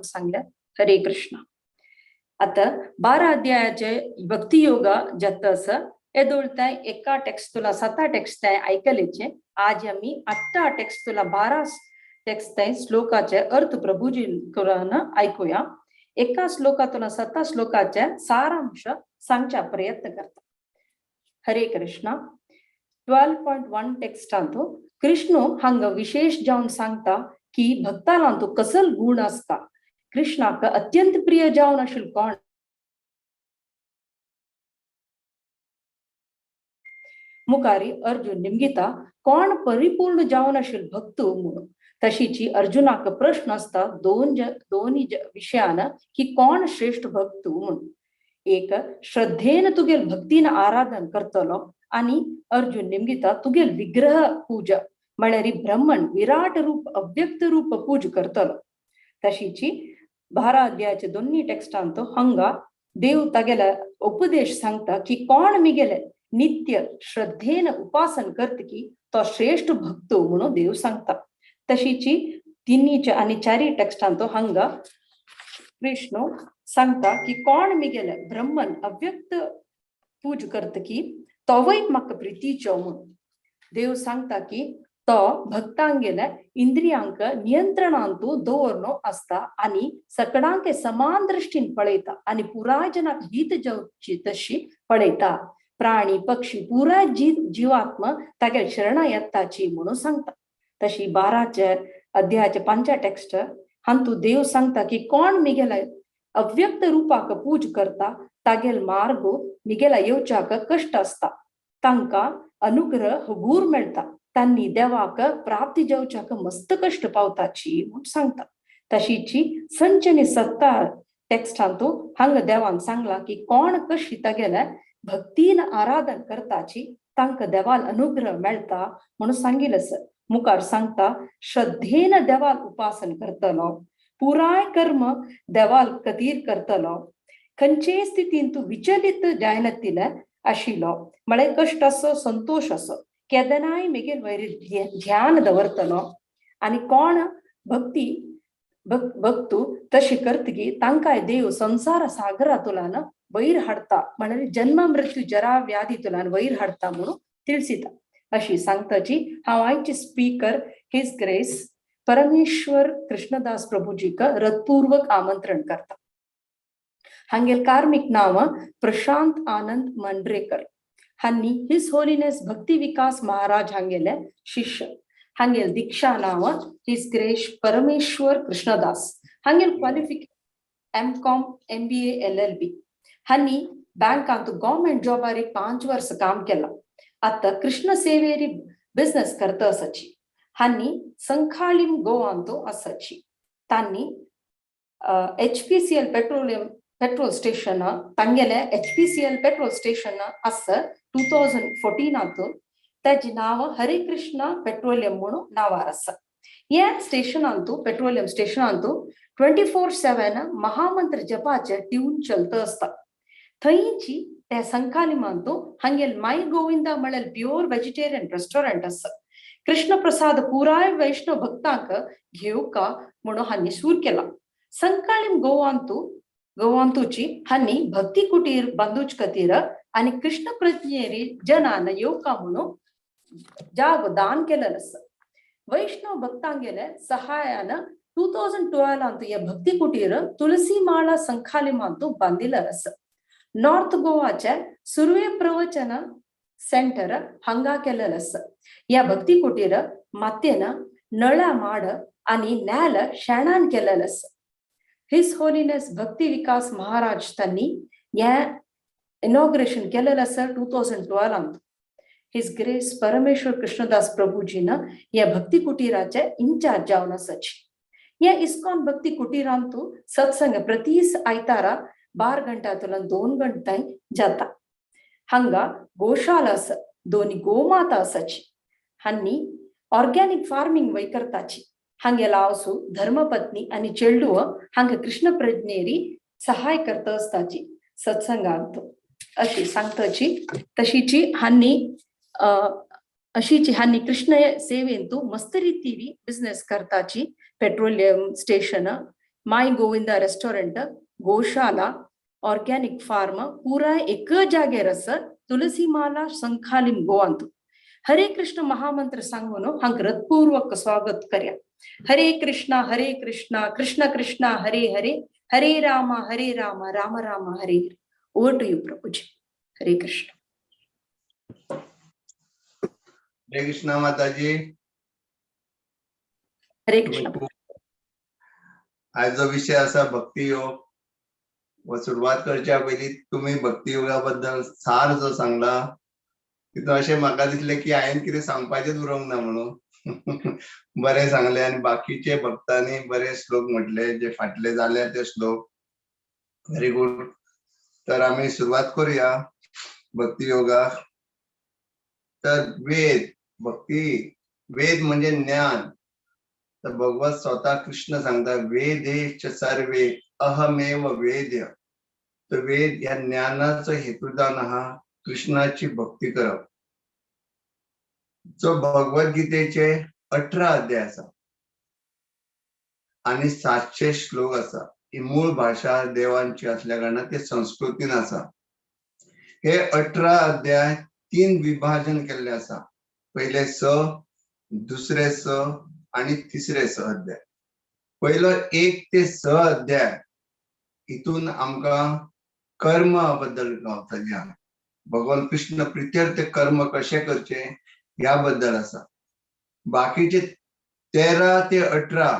सांगले. हरे कृष्ण. आता 12 अध्यायाचे भक्ती योगा जाता आसा येदोळ तांय एका टेक्स्ट तुला 7 टेक्स्ट तांय आयकलेचे. आज आमी 8 टेक्स्ट तुला 12 टेक्स्ट तांय श्लोकाचे अर्थ प्रभुजी करून आयकुया. एका श्लोकातून 7 श्लोकाचे सारांश सांगच्या प्रयत्न करता. हरे कृष्ण. 12.1 टेक्स्टांतु कृष्ण हांगा विशेष जावन सांगता की भक्तालांतु कसल गुण आसता. कृष्णाक अत्यंत प्रिय जावन आशिल्लो कोण? मुखारी अर्जुन निमगिता कोण परिपूर्ण जावन आशिल्लो भक्त म्हणून. तशीची अर्जुनाक प्रश्न आसता दोन विशयान की कोण श्रेष्ठ भक्त म्हणून. एक श्रद्धेन तुगेल भक्तीन आराधन करतलो आणि अर्जुन निमगिता तुगेल विग्रह पूजा म्हळ्यार ब्रह्मन विराट रूप अव्यक्त रूप पूज करतलो. तशीची 12 अध्यायाचे दोन्ही टेक्स्टांत हंगा देव तागेले उपदेश सांगता की कोण मिगेले नित्य श्रद्धेन उपासन करत की तो श्रेष्ठ भक्त म्हणून देव सांगता. तशीची 3 आणि 4 टेक्स्टांत हंगा कृष्ण सांगता की कोण मिगेले ब्रह्मन अव्यक्त पूज करत की तोवय म्हाका प्रितीचो म्हणून. देव सांगता की तो भक्तांगेले इंद्रियांक नियंत्रणांतु दवरनो आसता आनी सकडांके समान दृष्टीन पळयता आनी पुराय जनाक हित जावची तशी पळयता. प्राणी पक्षी पुराय जीवात्मा तागेल शरणा येताची म्हणून सांगता. तशी 12 अध्यायाचे 5 टेक्स्ट हांतू देव सांगता की कोण मिगेले अव्यक्त रूपाक पूज करता तागेल मार्ग मिगेला येवच्याक कश्ट आसता. तांकां अनुग्रह हगूर मेळटा. तांणी देवाक प्राप्ती जावच्याक मस्त कश्ट पावताची म्हूण सांगता. तशीची संचनी सत्ता टेक्स्टांतू हांगा देवान सांगला की कोण कशी तागेले भक्तीन आराधन करताची तांकां देवाल अनुग्रह मेळटा म्हणून सांगिल्लें आसा. मुखार सांगता श्रद्धेन देवाल उपासन करतलो, पुराय कर्म देवाल कतीर करतलो, खंयचेय स्थितीन तूं विचलित जायनातिल्लें आशिल्लो म्हळ्यार कश्ट आसो संतोश आसो केदनाय मेगेल वयर ध्यान दवरतलो आनी कोण भक्ती भक्तू तशी करतगी तांकांय देव संसार सागरातुलान वयर हाडता म्हळ्यार जन्म मृत्यू जरा व्याधी तुलान वयर हाडता म्हणून तिळसिता. अशी सांगताची हांव आयची स्पीकर his grace परमेश्वर कृष्णदास प्रभुजीक हृदपूर्वक आमंत्रण करता. हांगेल कार्मिक नाव प्रशांत आनंद मंड्रेकर. हांनी his holiness भक्ती विकास महाराज हांगेले शिष्य. हांगेल दीक्षा नाव his grace Parameshwar Krishnadas. हांगेल qualification M Com M B A L L B. हांनी बँकांत गव्हर्मेंट जॉबारी 5 वर्स काम केला. आता कृष्ण सेवेरी बिझनेस करता आसाची. हांनी संखाळीम गोवांतो आसाची. तांणी H P C L petroleum petrol station तांगेले H P C L petrol station आसा 2014 ताजें नांव हरे कृष्णा पेट्रोलियम म्हणून नांवार आसा. ह्या स्टेशनांतू पेट्रोलियम स्टेशनांतू 24/7 महामंत्र जपाचे ट्यून चलता आसता. थंयची त्या संकालिमांतू हांगेल माय गोविंदा म्हळ्यार प्योर वेजिटेरियन रेस्टॉरंट आसा. कृष्ण प्रसाद पुराय वैष्णव भक्तांक घेवका म्हणून हांणी सूर केला. संकाळीम गोवांतूची हांणी भक्ती कुटीर बांदूच खातीर आनी कृष्ण प्रज्ञेरी जनान येवका म्हणून जागो दान केलेलो आसा. वैष्णव भक्तांगेले सहायान 2012 हे भक्ती कुटीर तुळसी माळा संखालिमांतू बांदिल्लो आसा. नॉर्थ गोवाचे सुर्वे प्रवचन सेंटर हांगा केलेलो आसा. ह्या भक्ती कुटीर मातयेन नळा माड आनी नेल शेणान केलेलो आसा. His holiness भक्ती विकास महाराज तांणी हें इनॉग्रेशन केलेलें आसा 2012. His grace परमेश्वर कृष्णदास प्रभुजीन ह्या भक्ती कुटीराचे इन्चार्ज जावन आसाची. ह्या इस्कॉन भक्ती कुटीरांतू सत्संग प्रतीस आयतारा 12 घंट्यातून 2 घंटाय जाता. हांगा गोशाला आसा, 2 गोमाता आसाची. हांनी ऑर्गॅनिक फार्मिंग वय करताची. हांगेला आवसू धर्मपत्नी आनी चेडू हांगा कृष्ण प्रज्ञेरी सहाय करता आसताची सत्संगांत अशी सांगताची. तशीची हांनी अशीची हांनी कृष्ण सेवेंतू मस्त रितीरी बिझनेस करताची. Petroleum station My Govinda restaurant, Goshala, organic farm पुराय एक जागेर आसा तुलसी माला संखालीम गोवांत. हरे कृष्ण महामंत्र सांगून हांका हृत्पूर्वक स्वागत करया. हरे कृष्णा हरे कृष्णा कृष्ण कृष्ण हरे हरे, हरे राम हरे Ram Ram Ram Hare Hare. Over to you Prabhuji. Hare Krishna. Hare Krishna Mataji. Hare Krishna. आयज जो विषय आसा भक्ती योग, व सुरवात करच्या पयलीं तुमी भक्ती योगा बद्दल सार जो सांगला तितून अशें म्हाका दिसलें की हांवें कितें सांगपाचेंच उरोंक ना म्हणून. बरें सांगलें आनी बाकीचे भक्तांनी बरे श्लोक म्हटले जे फाटले जाले ते श्लोक. Very good. तर आमी सुरवात करूया भक्ती योगाक. तर वेद भक्ती, वेद म्हणजे ज्ञान. तर भगवत स्वतः कृष्ण सांगता वेदेश्च सर्वे अहमेव वेद्य. तर वेद ह्या ज्ञानाचो हेतू जावन आहा कृष्णाची भक्ती करप. जो भगवद्गीतेचे 18 अध्याय आसा आनी 700 श्लोक आसा. ही मूळ भाशा देवांची असल्या कारणान ते संस्कृतीन आसा. हे 18 अध्याय 3 विभाजन केल्ले आसा. पयले 6, दुसरे 6 आनी तिसरे 6 अध्याय. पयलो 1 ते 6 अध्याय हितून आमकां कर्मा बद्दल गावता ज्ञान. भगवान कृष्ण प्रित्यर्थ कर्म कशें करचें ह्या बद्दल आसा. बाकीचे 13 ते 18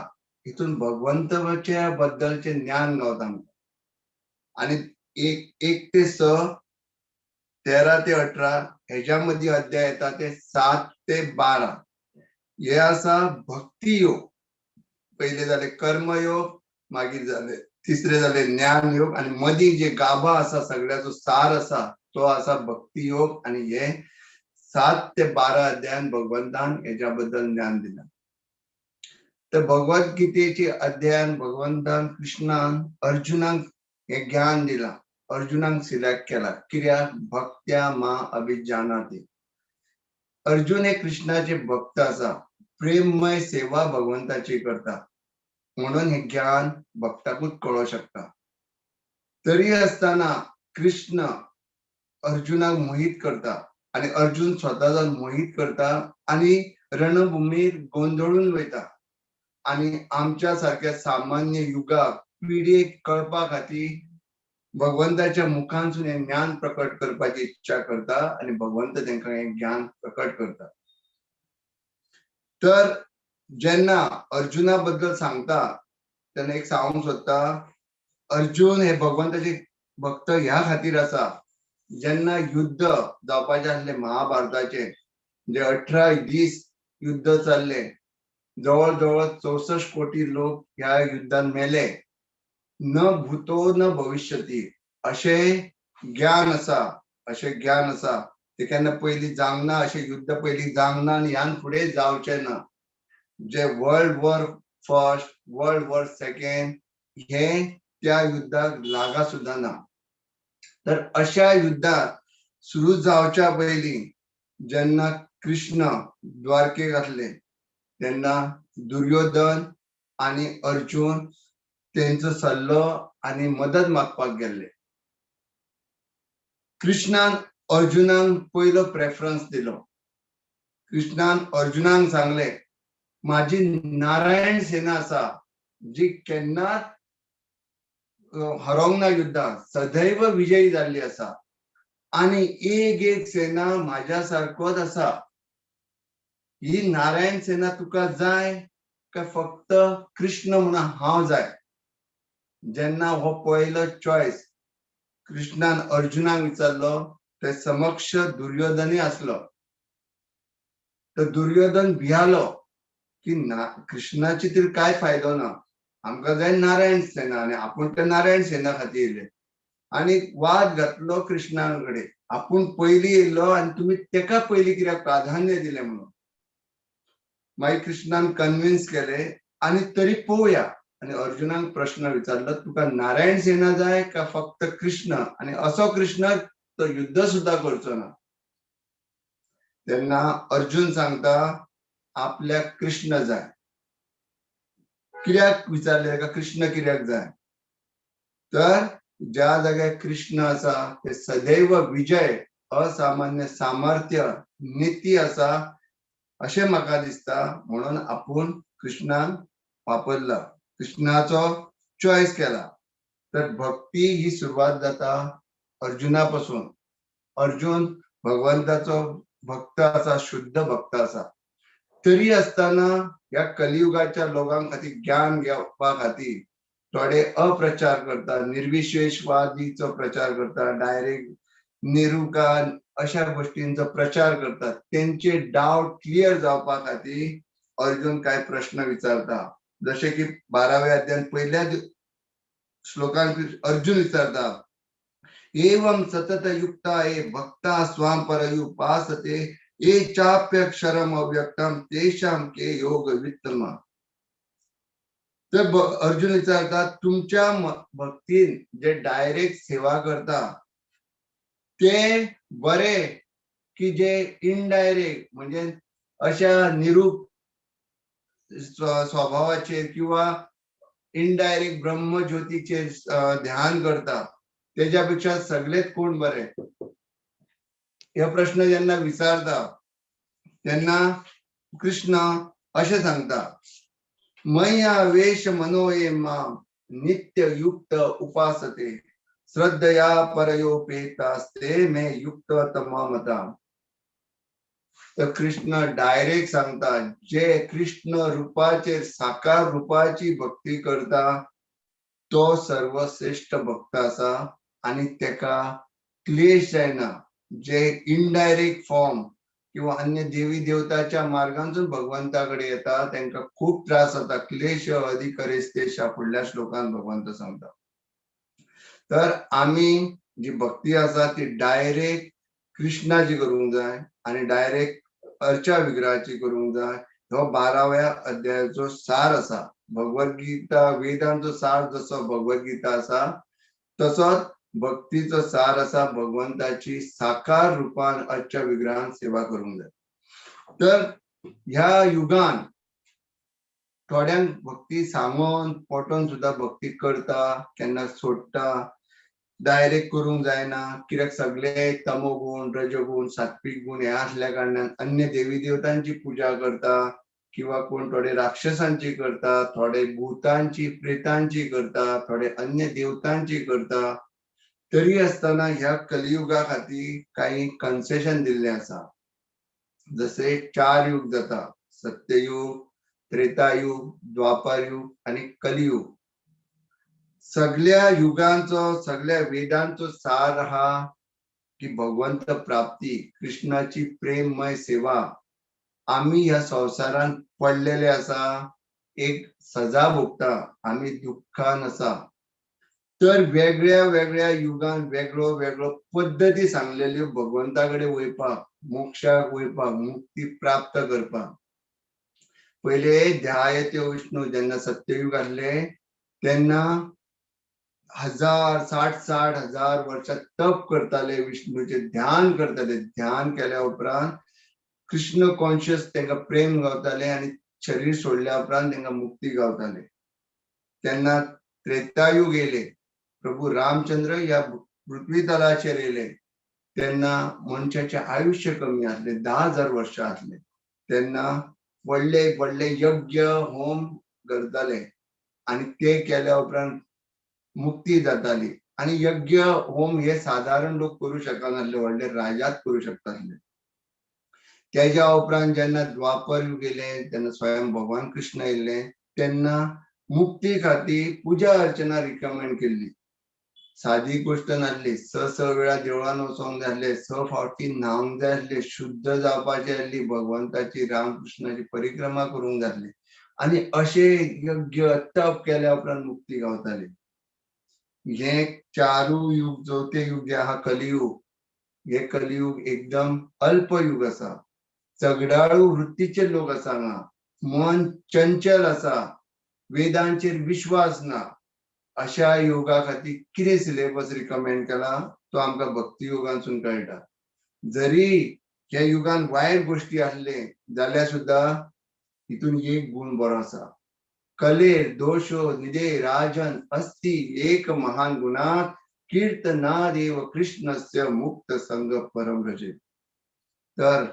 हितून भगवंताच्या बद्दलचें ज्ञान गावता आमकां. आनी 1 ते 6, 13 ते 18 हेज्या मदीं अध्याय येता ते 7 ते 12. हे आसा भक्ती योग. पयले जाले कर्मयोग, मागीर जाले तिसरे जाले ज्ञान योग, आनी मदीं जे गाभा आसा सगळ्याचो सार आसा तो आसा भक्ती योग. आनी हे 7 ते 12 अध्यायान भगवंतान हेज्या बद्दल ज्ञान दिलां. तर भगवद्गीतेचे अध्यायान भगवंतान कृष्णान अर्जुनाक हे ज्ञान दिलां. अर्जुनाक सिलेक्ट केला कित्याक? भक्त्या मा अभिजानाति. अर्जुन हे कृष्णाचे भक्त आसा, प्रेममय सेवा भगवंताची करता, म्हणून हे ज्ञान भक्ताकूच कळोंक शकता. तरी आसतना कृष्ण अर्जुनाक मोहीत करता आनी अर्जुन स्वता जावन मोहीत करता आनी रणभुमीर गोंदळून वयता. आनी आमच्या सारक्या सामान्य युगाक पिढयेक कळपा खातीर भगवंताच्या मुखांसून हें ज्ञान प्रकट करपाची इच्छा करता आनी भगवंत तांकां हें ज्ञान प्रकट करता. तर जेन्ना अर्जुना बद्दल सांगता तेन्ना एक सांगूंक सोदता, अर्जुन हे भगवंताचे भक्त ह्या खातीर आसा, जेन्ना युद्ध जावपाचें आसलें महाभारताचें, जे 18 दीस युद्ध चल्लें, जवळ जवळ 64 कोटी लोक ह्या युद्धान मेले. न भूतो न भविष्यती अशें ज्ञान आसा, अशें ज्ञान आसा ते केन्ना पयलीं जावंक ना, अशें युद्ध पयलीं जावंक ना आनी ह्यान फुडें जावचें ना. जे world war first, world war second हे त्या युद्धाक लागा सुद्दां ना. तर अशा युद्धाक सुरू जावच्या पयलीं जेन्ना कृष्ण द्वारकेक आसले तेन्ना दुर्योधन आनी अर्जुन तेंचो सल्लो आनी मदत मागपाक गेल्ले. कृष्णान अर्जुनाक पयलो प्रेफरन्स दिलो. कृष्णान अर्जुनाक सांगलें, माझी नारायण सेना आसा जी केन्नाच हरोंक ना युद्धांत, सदैव विजयी जाल्ली आसा आनी एक एक सेना म्हाज्या सारकोच आसा. ही नारायण सेना तुका जाय काय फक्त कृष्ण म्हणून हांव जाय? जेन्ना हो पयलो चॉयस कृष्णान अर्जुनाक विचारलो ते समक्ष दुर्योधनय आसलो. तर दुर्योधन भियालो की ना, कृष्णाची तरी काय फायदो ना, आमकां जाय नारायण सेना आनी आपूण त्या नारायण सेना खातीर येयले. आनी वाद घातलो कृष्णा कडेन, आपूण पयलीं येयलो आनी तुमी तेका पयलीं कित्याक प्राधान्य दिलें म्हणून. मागीर कृष्णान कन्विन्स केलें आनी तरी पळोवया. आनी अर्जुनाक प्रश्न विचारलो, तुका नारायण सेना जाय काय फक्त कृष्ण? आनी असो कृष्ण तो युद्ध सुद्दां करचो ना. तेन्ना अर्जुन सांगता आपल्याक कृष्ण जाय. कित्याक विचारले ताका कृष्ण कित्याक जाय? तर ज्या जाग्यार कृष्ण आसा ते सदैव विजय, असामान्य सामर्थ्य, निती आसा अशें म्हाका दिसता, म्हणून आपूण कृष्णान वापरला, कृष्णाचो चॉयस केला. तर भक्ती ही सुरवात जाता अर्जुना पासून. अर्जुन भगवंताचो भक्त आसा, शुद्ध भक्त आसा. तरी आसतना ह्या कलियुगाच्या लोकां खातीर ज्ञान घेवपा खातीर थोडे अप्रचार करता, निर्विशेषवादीचो प्रचार करता, डायरेक्ट निरुकान अशा गोष्टींचो प्रचार करतात. तेंचे डावट क्लियर जावपा खातीर अर्जुन काय प्रश्न विचारता. जशे की 12व्या अध्यायान पयल्या श्लोकान अर्जुन विचारता, एवं सतत युक्ता ये भक्ता स्वाम परयुपासते ये चाप्यक्षरम अव्यक्तम तेषां के योग वित्तम. तर अर्जुन विचारता, तुमच्या भक्तीन जे डायरेक्ट सेवा करता ते बरे की जे इनडायरेक्ट म्हणजे अशा निरूप स्वभावाचेर किंवा इनडायरेक्ट ब्रह्मज्योतीचेर ध्यान करता तेज्या पेक्षा सगळेच कोण बरे? हे प्रश्न जेन्ना विचारता तेन्ना कृष्ण अशें सांगता, मया वेश मनो ये मां नित्य युक्त उपासते श्रद्धया परयोपेतास्ते मे युक्त तममता. तर कृष्ण डायरेक्ट सांगता, जे कृष्ण रूपाचेर साकार रूपाची भक्ती करता तो सर्वश्रेष्ठ भक्त आसा आनी तेका क्लेश जायना. जे इनडायरेक्ट फॉर्म किंवा अन्य देवी देवताच्या मार्गांतून भगवंता कडेन येता तेंका खूब त्रास जाता. क्लेश अधिकरेस्तेशा फुडल्या श्लोकान भगवंत सांगता. तर आमी जी भक्ती आसा ती डायरेक्ट कृष्णाची करूंक जाय आनी डायरेक्ट अर्चा विग्रहाची करूंक जाय. हो 12व्या अध्यायाचो सार आसा. भगवद्गीता वेदांचो सार जसो भगवद्गीता आसा तसोच भक्तीचो सार आसा भगवंताची साकार रूपान अर्चा विग्रहान सेवा करूंक जाय. तर ह्या युगान थोड्यांक भक्ती सांगोन पटोवन सुद्दां भक्ती करता, केन्ना सोडटा, डायरेक्ट करूंक जायना कित्याक सगळे तमोगुण, रजगुण, सात्विक गुण हे आसल्या कारणान अन्य देवी देवतांची पुजा करता किंवा कोण थोडे राक्षसांची करता, थोडे भूतांची, प्रेतांची करता, थोडे अन्य देवतांची करता. तरी आसतना ह्या कलियुगा खातीर काही कन्सेशन दिल्लें आसा. जसे 4 युग जाता, सत्ययुग, त्रेतायुग, द्वापर युग आनी कलियुग. सगळ्या युगांचो, सगळ्या वेदांचो सार हा की भगवंत प्राप्ती, कृष्णाची प्रेममय सेवा. आमी ह्या संवसारांत पडलेले आसा, एक सजा भोगता, आमी दुख्खान आसा. तर वेगळ्या वेगळ्या युगान वेगळो वेगळो पद्दती सांगलेल्यो भगवंता कडेन वयपाक, मोक्षाक वयपाक, मुक्ती प्राप्त करपाक. पयले ध्यायते विष्णू जेन्ना सत्ययुग आसले तेन्ना 1000, 60-60 हजार वर्सां तप करताले, विष्णूचे ध्यान करताले. ध्यान केल्या उपरांत कृष्ण कॉन्शियस तांकां प्रेम गावताले आनी शरीर सोडल्या उपरांत तांकां मुक्ती गावताले. तेन्ना त्रेतायुग येयले, प्रभू रामचंद्र ह्या पृथ्वी तलाचेर येयले तेन्ना मनशाचें आयुश्य कमी आसलें, 10,000 वर्सां आसलें. तेन्ना व्हडले व्हडले यज्ञ होम करताले आनी ते केल्या उपरांत मुक्ती जाताली. आनी यज्ञ होम हे सादारण लोक करूं शकनासले, व्हडले राजाच करूं शकतासले. तेज्या उपरांत जेन्ना द्वापर युग येयलें तेन्ना स्वयं भगवान कृष्ण येयले तेन्ना मुक्ती खातीर पुजा अर्चना रिकमेंड केल्ली. सादी गोश्ट नासली. 6-6 वेळा देवळान वचोंक जाय आसले, 6 फावटी न्हावंक जाय आसले, शुद्ध जावपाची आसली, भगवंताची रामकृष्णाची परिक्रमा करूंक जाय आसली आनी अशें यज्ञ तप केल्या उपरांत मुक्ती गावताली. हे चारू युग, चवथे युग जे आहा कलियुग, हे कलियुग एकदम अल्पयुग आसा. झगडाळू वृत्तीचे लोक आसा हांगा, मन चंचल आसा, वेदांचेर विश्वास ना. अशा योगा खातीर कितें सिलेबस रिकमेंड केला तो आमकां भक्ती योगांसून कळटा. जरी ह्या युगान वायट गोश्टी आसले जाल्यार सुद्दां हितून एक गुण बरो आसा. कलेर दोषो निधे राजन अस्ति एक महान गुणात कीर्तनादेव कृष्णस्य मुक्त संग परम रजे. तर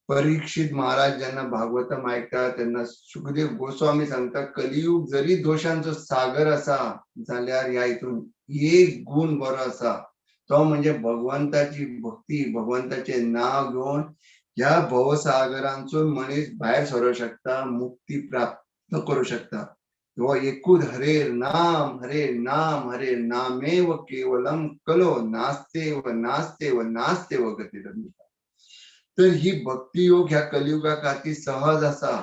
परीक्षित महाराज ज्यांना भागवतम ऐकतात त्यांना सुखदेव गोस्वामी सांगता कलियुग जरी दोषांचो सागर असा जाल्यार ह्या हितून एक गुण बरो आसा तो म्हणजे भगवंताची भक्ती, भगवंताचे नाव घेवन ह्या भवसागरांचो मनीस भायर सरूं शकता, मुक्ती प्राप्त करूं शकता. हो एकूच हरे नाम हरे नाम हरे नामेव केवलम कलो नास्तेव नास्तेव नास्तेव गतिरन्यथा. तर ही भक्तियोग ह्या कलियुगा खातीर सहज आसा.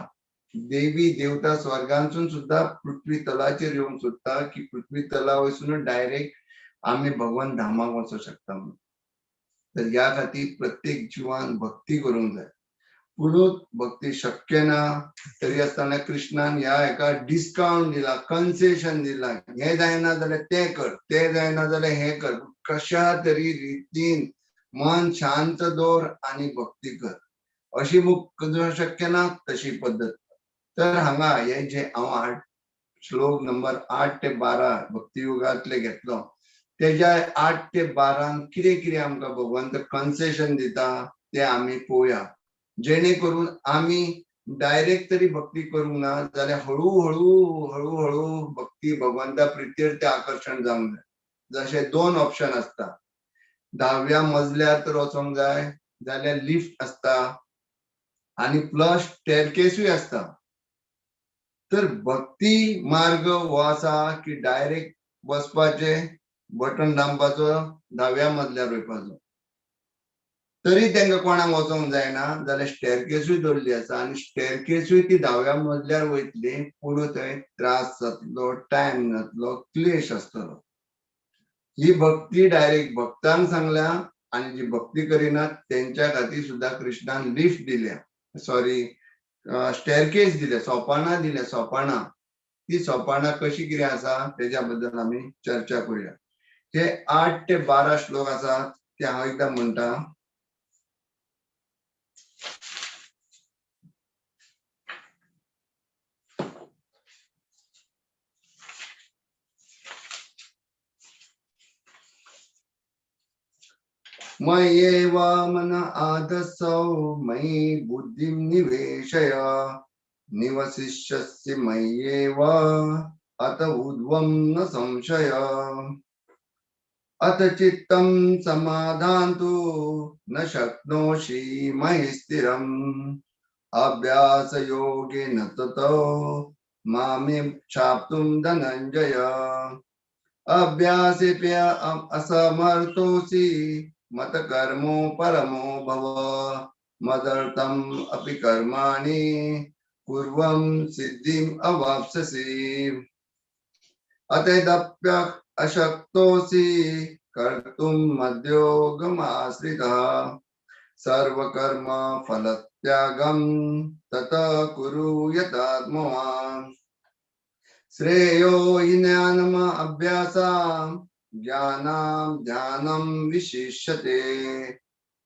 देवी देवता स्वर्गांसून सुद्धा पृथ्वी तलाचेर येवंक सोदता की पृथ्वी तला वयसून डायरेक्ट आमी भगवान धामाक वचूंक शकता म्हणून. तर ह्या खातीर प्रत्येक जिवान भक्ती करूंक जाय. पूण भक्ती शक्य ना तरी आसतना कृष्णान ह्या एका डिस्कावंट दिला, कन्सेशन दिला, हें जायना जाल्यार तें कर, तें जायना जाल्यार हें कर, कशा तरी रितीन मन शांत दवर आनी भक्ती कर. अशी मुक्त शक्य ना तशी पद्दत. तर हांगा हे जे हांव 8 श्लोक नंबर 8 ते 12 भक्तियुगांतले घेतलो तेज्या 8 ते 12 कितें कितें आमकां भगवंत कन्सेशन दिता तें आमी पळोवया, जेणे करून आमी डायरेक्ट तरी भक्ती करूंक ना जाल्यार हळूहळू हळूहळू भक्ती भगवंता प्रित्यर्थ आकर्शण जावंक जाय. जशे 2 ऑप्शन आसता, 10व्या मजल्यार तर वचोंक जाय जाल्यार लिफ्ट आसता आनी प्लस स्टेरकेसूय आसता. तर भक्ती मार्ग हो आसा की डायरेक्ट बसपाचे, बटन दामपाचो, 10व्या मजल्यार वयपाचो. तरी तांकां कोणाक वचोंक जायना जाल्यार स्टेरकेसूय दवरली आसा आनी स्टेरकेसूय ती 10व्या मजल्यार वयतली, पूण थंय त्रास जातलो, टायम जातलो, क्लेश आसतलो. ही भक्ती डायरेक्ट भक्तांक सांगल्या आनी जी भक्ती करिनात तेंच्या खातीर सुद्दां कृष्णान लिफ्ट दिल्या, सॉरी स्टेरकेस दिल्या, सोपाणां दिल्या. सोपाणां ती सोपाणां कशी कितें आसा तेज्या बद्दल आमी चर्चा करूया. हे 8 ते 12 श्लोक आसात ते हांव एकदां म्हणटा. मय्येव मन आदसौ मयि बुद्धिं निवेशय निवसिष्यसि मय्येव अत ऊर्ध्वं न संशय. अथ चित्तं समाधान्तु न शक्नोषि मयि स्थिरम् अभ्यासयोगेन ततो मामे प्राप्तुं धनञ्जय. अभ्यासेऽप्य असमर्थोऽसि मतकर्मो परमो भव मदर्थम् अपि कर्माणि कुर्वं सिद्धिम् अवाप्स्यसि. अतएदप्य अशक्तोऽसि कर्तुं मद्योगमाश्रितः सर्वकर्म फलत्यागं ततः कुरु यतात्मवान्. श्रेयो हि ज्ञानम् अभ्यासाम् ज्ञानां ध्यानं विशिष्यते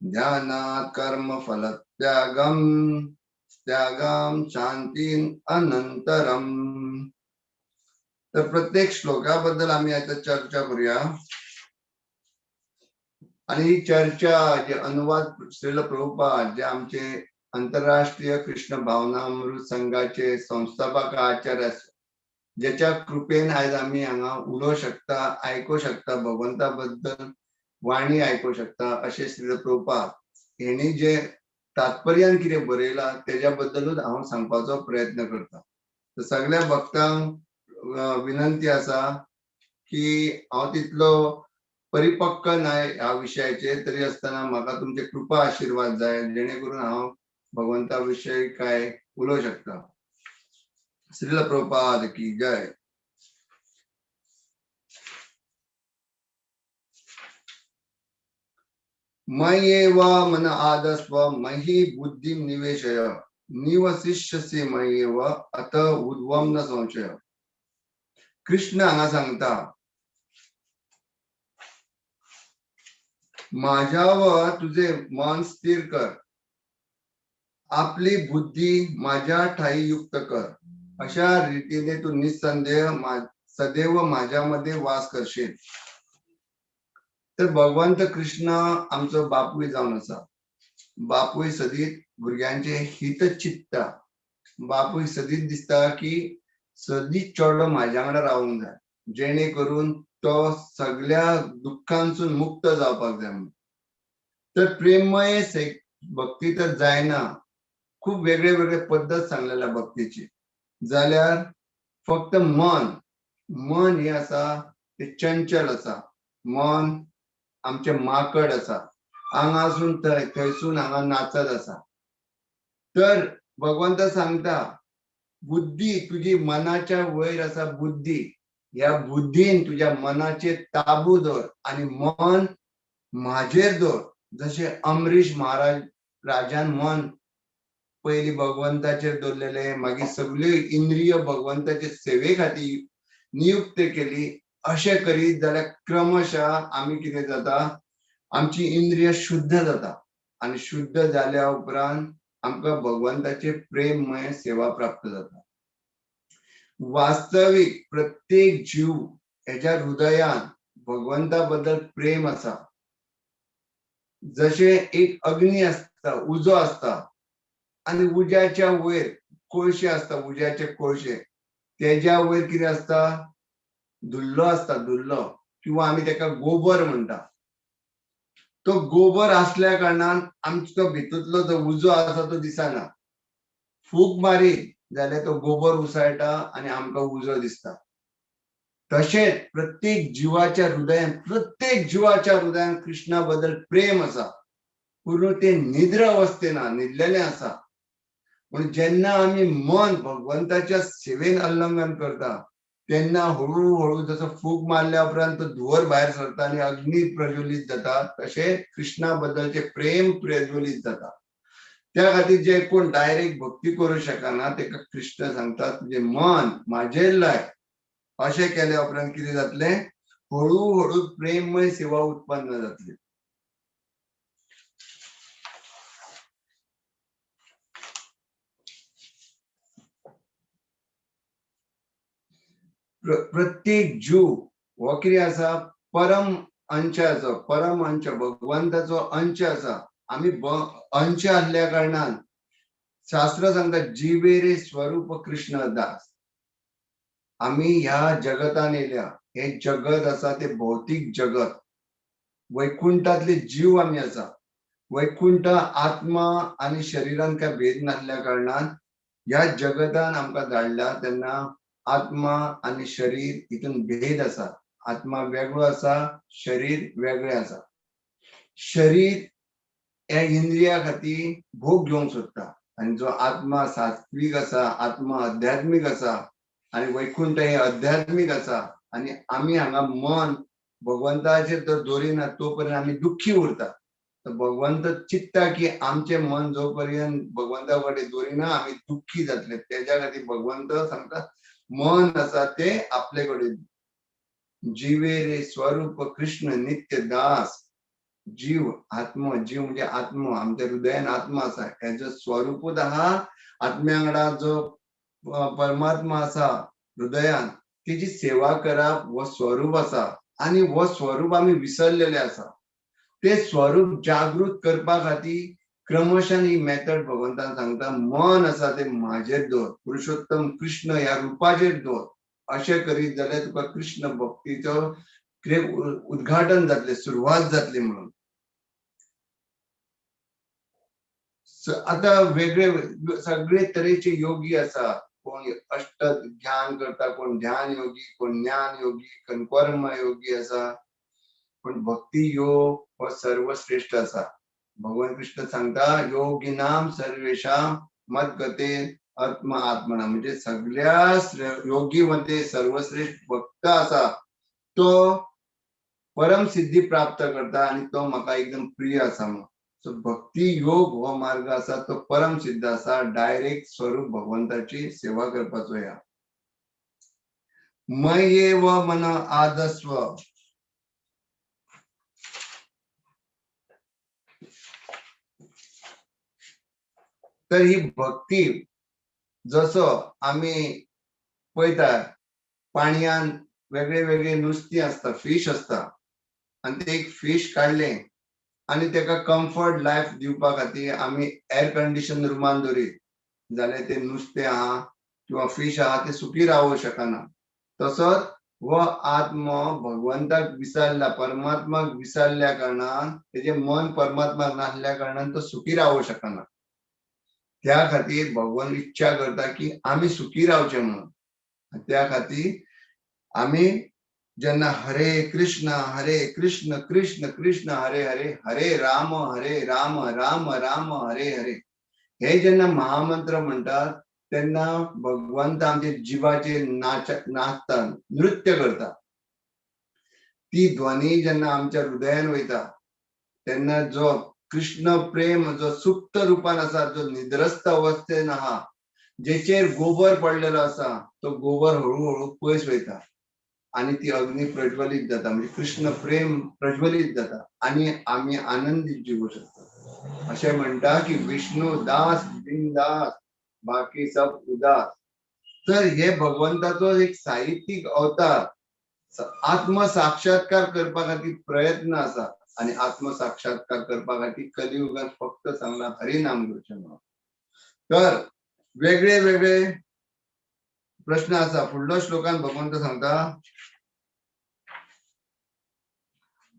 ध्यानात् कर्म फलत्यागं त्यागां शांतीन अनंतरम. तर प्रत्येक श्लोकाबद्दल आम्ही आता चर्चा करूया आणि ही चर्चा जे अनुवाद श्रील प्रभुपाद जे आमचे आंतरराष्ट्रीय कृष्ण भावनामृत संघाचे संस्थापक आचार्य ज्याच्या कृपेन आयज आमी हांगा उलोवं शकता, आयकूं शकता, भगवंता बद्दल वाणी आयकूं शकता अशें श्रील प्रभुपाद हेणी जे तात्पर्यान कितें बरयलां तेज्या बद्दलूच हांव सांगपाचो प्रयत्न करता. तर सगळ्या भक्तांक विनंती आसा की हांव तितलो परिपक्व नाय ह्या विशयाचेर, तरी आसतना म्हाका तुमचे कृपा आशिर्वाद जाय जेणे करून हांव भगवंता विशय काय उलोवं शकता. श्रील प्रभुपाद की जय. मय्येव मन आदस्व मयि बुद्धिं निवेशय निवसिष्यसि मय्येव अत ऊर्ध्वं न संशय. कृष्ण हांगा सांगता माझ्यावर तुझे मन स्थिर कर, आपली बुद्धी माझ्या ठाई युक्त कर, अशा रीतीने तू निसंदेह सदैव माझ्यामध्ये वास करशील. तर भगवंत कृष्ण आमचो बापूय जावन आसा. बापूय सदीत भुरग्यांचे हित चित्ता. बापूय सदीत दिसता की सदीत चेडो म्हाज्या वांगडा रावूंक जाय, जेणे करून तो सगळ्या दुख्खांसून मुक्त जावपाक जाय म्हणून. तर प्रेममय भक्ती तर जायना, खूब वेगळे वेगळे पद्दत सांगलेल्या भक्तीची. जाल्यार फक्त मन, मन हें आसा तें चंचल आसा. मन आमचें माकड आसा, हांगासून थंय, थंयसून हांगा नाचत आसा. तर भगवंत सांगता बुद्धी तुजी मनाच्या वयर आसा. बुद्धी, ह्या बुद्धीन तुज्या मनाचेर ताबू दवर आनी मन म्हाजेर दवर. जशें अमरीश महाराज राजान मन पयलीं भगवंताचेर दवरलेलें, मागीर सगळ्यो इंद्रिय भगवंताचे सेवे खातीर नियुक्त केली. अशें करीत जाल्यार क्रमशः आमी कितें जाता, आमची इंद्रिय शुद्ध जाता आनी शुद्ध जाल्या उपरांत आमकां भगवंताचे प्रेममय सेवा प्राप्त जाता. वास्तवीक प्रत्येक जीव हेच्या हृदयान भगवंता बद्दल प्रेम आसा. जशें एक अग्नी आसता, उजो आसता आनी उज्याच्या वयर कोळशे आसता, उज्याचे कोळशे, तेज्या वयर कितें आसता, धुल्लो आसता, धुल्लो किंवा आमी तेका गोबर म्हणटा. तो गोबर आसल्या कारणान आमचो भितूंतलो जो उजो आसा तो दिसना. फूक मारीत जाल्यार तो गोबर उसळटा आनी आमकां उजो दिसता. तशेंच प्रत्येक जिवाच्या हृदयान, प्रत्येक जिवाच्या हृदयान कृष्णा बद्दल प्रेम आसा, पूण तें निद्रा अवस्थेन न्हिदलेलें आसा. पूण जेन्ना आमी मन भगवंताच्या सेवेन उल्लंघन करता तेन्ना हळू हळू जसो फूक मारल्या उपरांत तो धुंवर भायर सरता आनी अग्नी प्रज्वलीत जाता, तशें कृष्णा बद्दलचें प्रेम प्रज्वलीत जाता. त्या खातीर जे कोण डायरेक्ट भक्ती करूं शकना तेका कृष्ण सांगता तुजें मन म्हाजेर लाय. अशें केल्या उपरांत कितें जातलें, हळू हळू प्रेममय सेवा उत्पन्न जातली. प्रत्येक जीव हो कितें आसा, परम अंशाचो, परम अंश, भगवंताचो अंश आसा. आमी अंश आसल्या कारणान शास्त्र सांगता जिवेरे स्वरूप कृष्ण दास. आमी ह्या जगतान येयल्या, हें जगत आसा तें भौतीक जगत, वैकुंठातले जीव आमी आसा. वैकुंठ आत्मा आनी शरीरान काय भेद नासल्या कारणान ह्या जगतान आमकां धाडल्या तेन्ना आत्मा आनी शरीर हितून भेद आसा. आत्मा वेगळो आसा, शरीर वेगळें आसा. शरीर हे इंद्रिया खातीर भोग घेवंक सोदता आनी जो आत्मा सात्वीक आसा, आत्मा अध्यात्मीक आसा आनी वैकुंठ हे अध्यात्मीक आसा. आनी आमी हांगा मन भगवंताचेर जर दवरिना तो पर्यंत आमी दुख्खी उरता. तर भगवंत चित्ता की आमचें मन जो पर्यंत भगवंता कडेन दवरिना आमी दुख्खी जातले. तेज्या खातीर भगवंत सांगता मन आसा तें आपले कडेन. जिवेरे स्वरूप कृष्ण नित्य दास. जीव आत्मा, जीव म्हणजे आत्मा, आमच्या हृदयान आत्मा आसा, हेजो स्वरूपूच आहा आत्म्या वांगडा जो परमात्मा आसा हृदयान, तेजी सेवा करप हो स्वरूप आसा. आनी हो स्वरूप आमी विसरलेले आसा. ते स्वरूप जागृत करपा खातीर क्रमशान ही मेथड भगवंतान सांगता, मन आसा ते म्हाजेर दवर, पुरुषोत्तम कृष्ण ह्या रुपाचेर दवर. अशें करीत जाल्यार तुका कृष्ण भक्तीचो उद्घाटन जातलें, सुरवात जातली म्हणून. आतां वेगळे सगळे तरेचे योगी आसा. कोण अष्ट ध्यान करता, कोण ध्यान योगी, कोण ज्ञान योगी, कोण कर्म योगी आसा. पूण भक्ती योग हो सर्वश्रेष्ठ आसा. भगवान कृष्ण सांगता योगिनाम सर्वेषां मद्गते आत्मा आत्मना, म्हणजे सगळ्या योगी मध्ये सर्वश्रेष्ठ भक्त आसा तो परम सिद्धी प्राप्त करता आनी तो म्हाका एकदम प्रिय आसा म्हणून. सो भक्ती योग हो मार्ग आसा तो परम सिद्ध आसा, डायरेक्ट स्वरूप भगवंताची सेवा करपाचो. ह्या मय्येव मन आदस्व. तर ही भक्ती जसो आमी पळयता पाणयान वेगळे वेगळे नुस्तीं आसता, फीश आसता, आनी ते एक फीश काडलें आनी तेका कम्फर्ट लायफ दिवपा खातीर आमी एर कंडिशन रुमान दवरीत जाल्यार ते नुस्तें आहा किंवा फीश आहा ते सुखी रावूंक शकना. तसोच हो आत्मो भगवंताक विसरला, परमात्माक विसरल्या कारणान तेजें मन परमात्माक नासल्या कारणान तो सुखी रावूंक शकना. त्या खातीर भगवान इच्छा करता की आमी सुखी रावचे म्हणून. त्या खातीर आमी जेन्ना हरे कृष्ण हरे कृष्ण कृष्ण कृष्ण हरे हरे हरे राम हरे राम राम राम हरे हरे हे जेन्ना महामंत्र म्हणटात तेन्ना भगवंत आमच्या जिवाचेर नाचता, नृत्य करता. ती ध्वनी जेन्ना आमच्या हृदयान वयता तेन्ना जो कृष्ण प्रेम जो सुप्त रुपान आसा, जो निद्रस्त अवस्थेन आहा, जेचेर गोबर पडलेलो आसा, तो गोबर हळूहळू पयस वयता आनी ती अग्नी प्रज्वलीत जाता, म्हणजे कृष्ण प्रेम प्रज्वलीत जाता आनी आमी आनंदीत जिवू शकता. अशें म्हणटा की विष्णू दास बिनदास बाकी सब उदास. तर हे भगवंताचो एक साहित्यीक अवतार आत्मसाक्षात्कार करपा खातीर प्रयत्न आसा आनी आत्मसाक्षात्कार करपा खातीर कलियुगात फक्त सांगला हरिनाम घेवचें म्हणून. तर वेगळे वेगळे प्रश्न आसा. फुडलो श्लोकान भगवंत सांगता,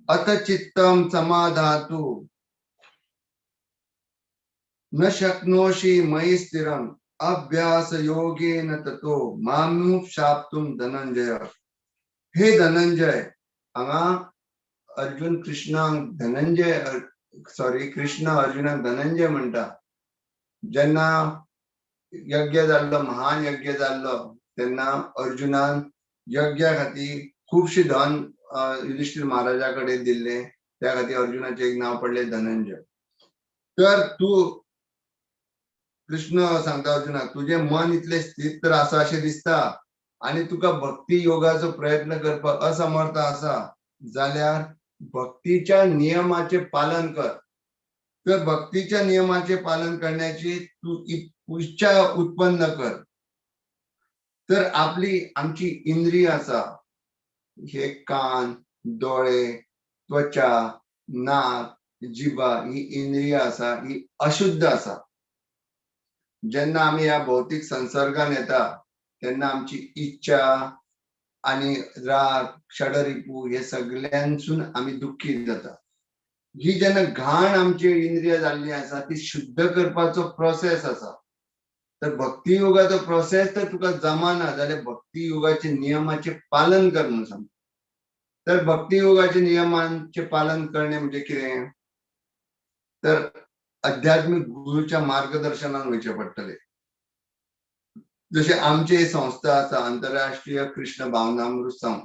अथ चित्तम समाधातु न शक्नोषि मयि स्थिरम अभ्यास योगेन ततो मामुपशाप्तुम धनंजय. हे धनंजय, हांगा अर्जुन कृष्णाक धनंजय, सॉरी कृष्ण अर्जुनाक धनंजय म्हणटा. जेन्ना यज्ञ जाल्लो, महान यज्ञ जाल्लो, तेन्ना अर्जुनान यज्ञा खातीर खुबशे धन युधिष्ठिर महाराजा कडेन दिल्लें, त्या खातीर अर्जुनाचें एक नांव पडलें धनंजय. तर तूं कृष्ण सांगता अर्जुनाक, तुजें मन इतलें स्थिर तर आसा अशें दिसता आनी तुका भक्ती योगाचो प्रयत्न करपाक असमर्थ आसा जाल्यार भक्तीच्या नियमाचें पालन कर. तर भक्तीच्या नियमाचें पालन करण्याची तूं इच्छा उत्पन्न कर. तर आपली आमची इंद्रिय आसा, हे कान, दोळे, त्वचा, नाक, जिबा, ही इंद्रिय आसा, ही अशुद्ध आसा. जेन्ना आमी ह्या भौतीक संसर्गान येता तेन्ना आमची इच्छा आनी राग, षडरिपू हे सगळ्यांसून आमी दुख्खी जाता. ही जेन्ना घाण आमची इंद्रिय जाल्ली आसा ती शुद्ध करपाचो प्रोसेस आसा. तर भक्ती योगाचो प्रोसेस तर तुका जमाना जाल्यार भक्ती योगाचे नियमाचे पालन कर म्हणून सांगता. तर भक्ती योगाचे नियमांचे पालन करणे म्हणजे कितें, तर आध्यात्मीक गुरूच्या मार्गदर्शनान वयचें पडटलें. जशें आमची संस्था आसा आंतरराष्ट्रीय कृष्ण भावनामृत संघ,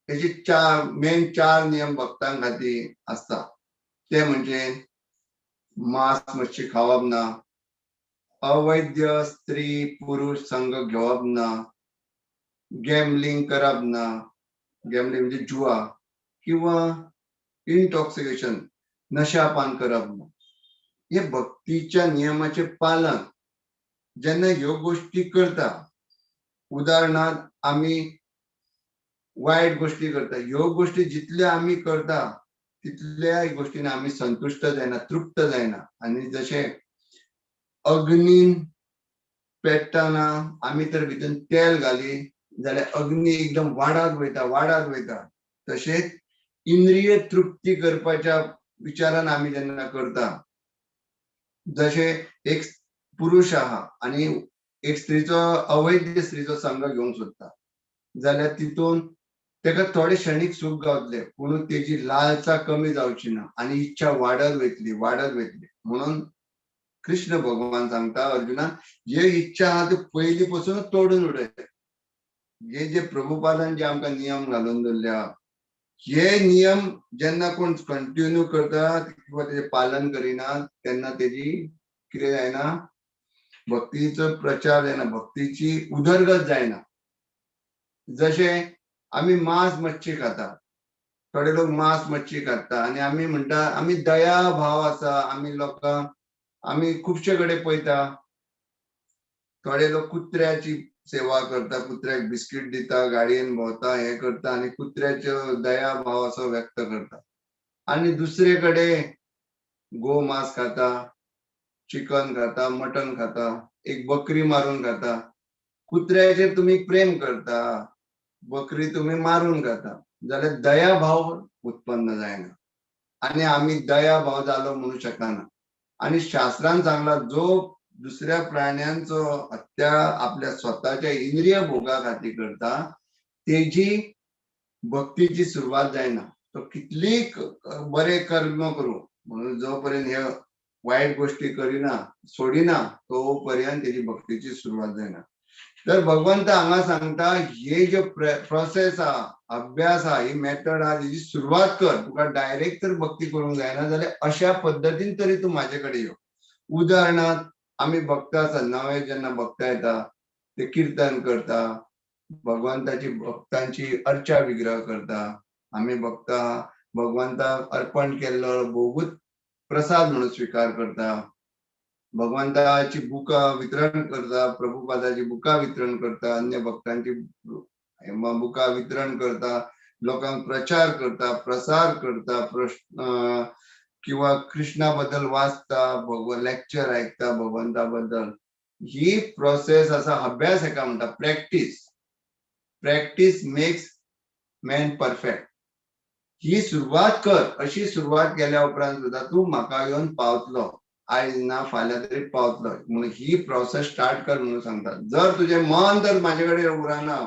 तेचे मेन चार नियम भक्तां खातीर आसता. ते म्हणजे मांस मच्छी खावप ना, अवैध स्त्री पुरुष संघ घेवप ना, गॅमलिंग करप ना, गॅमलिंग म्हणजे जुआ, किंवा इंटॉक्सिकेशन नशापान करप ना. हे भक्तीच्या नियमाचे पालन जेन्ना ह्यो गोष्टी करता, उदाहरणार्थ आमी वायट गोष्टी करता, ह्यो गोष्टी जितल्यो आमी करता तितल्या गोष्टीन आमी संतुश्ट जायना, तृप्त जायना. आनी जशें अग्नीन पेट्टना आमी तर भितर तेल घाली जाल्यार अग्नी एकदम वाडत वयता, वाडत वयता. तशेंच इंद्रिय तृप्ती करपाच्या विचारान आमी जेन्ना करता, जशें एक पुरुष आहा आनी एक स्त्रीचो, अवैध स्त्रीचो संघ घेवंक सोदता जाल्यार तितून तेका थोडे क्षणीक सूख गावतले, पूण तेजी लालसा कमी जावची ना आनी इच्छा वाडत वयतली, वाडत वयतली. म्हणून कृष्ण भगवान सांगता अर्जुना, हे इच्छा आहा त्यो पयलीं पसून तोडून उडय. हे जे प्रभुपादान जे आमकां नियम घालून दवरल्या, हे नियम जेन्ना कोण कंटिन्यू करता किंवा तेजें पालन करिना तेन्ना तेजी कितें जायना, भक्तीचो प्रचार जायना, भक्तीची उदरगत जायना. जशें आमी मांस मच्छी खाता, थोडे लोक मांस मच्छी खाता आनी आमी म्हणटा आमी दया भाव आसा, आमी लोकांक, आमी खुबशे कडेन पळयता थोडे लोक कुत्र्याची सेवा करता, कुत्र्याक बिस्कीट दिता, गाडयेन भोंवता, हें करता आनी कुत्र्याचो दया भाव असो व्यक्त करता. आनी दुसरे कडेन गो मांस खाता, चिकन खाता, मटन खाता, एक बकरी मारून खाता. कुत्र्याचेर तुमी प्रेम करता, बकरी तुमी मारून खाता, जाल्यार दया भाव उत्पन्न जायना आनी आमी दया भाव जालो म्हणू शकना. आनी शास्त्रान सांगला जो दुसऱ्या प्राण्यांचो हत्या आपल्या स्वताच्या इंद्रिय भोगा खातीर करता तेजी भक्तीची सुरवात जायना. तो कितली बरे कर्म करूं म्हणून जो पर्यंत हे वायट गोष्टी करिना सोडिना तो पर्यंत तेजी भक्तीची सुरवात जायना. तर भगवंत हांगा सांगता हे जो प्रोसेस आहा, अभ्यास आहा, ही मेथड आहा, तेजी सुरवात कर. तुका डायरेक्ट तर भक्ती करूंक जायना जाल्यार अशा पद्दतीन तरी तूं म्हाजे कडेन यो. उदाहरणार्थ आमी भक्त आसा, नवे जेन्ना भक्त येता ते किर्तन करता, भगवंताची भक्तांची अर्चा विग्रह करता. आमी भक्त भगवंताक अर्पण केल्लो भोगूच प्रसाद म्हणून स्विकार करता, भगवंताची बुकां वितरण करता, प्रभुपादाची बुकां वितरण करता, अन्य भक्तांची बुकां वितरण करता, लोकांक प्रचार करता, प्रसार करता, प्रश्न किंवा कृष्णा बद्दल वाचता, भगवान लेक्चर आयकता भगवंता बद्दल. ही प्रोसेस आसा, अभ्यास हेका म्हणटा, practice. Practice makes man perfect. ही सुरवात कर. अशी सुरवात केल्या उपरांत सुद्दां तूं म्हाका येवन पावतलो, आयज ना फाल्यां तरी पावतलो. म्हणून ही प्रोसेस स्टार्ट कर म्हणून सांगता. जर तुजें मन तर म्हाजे कडेन उरना,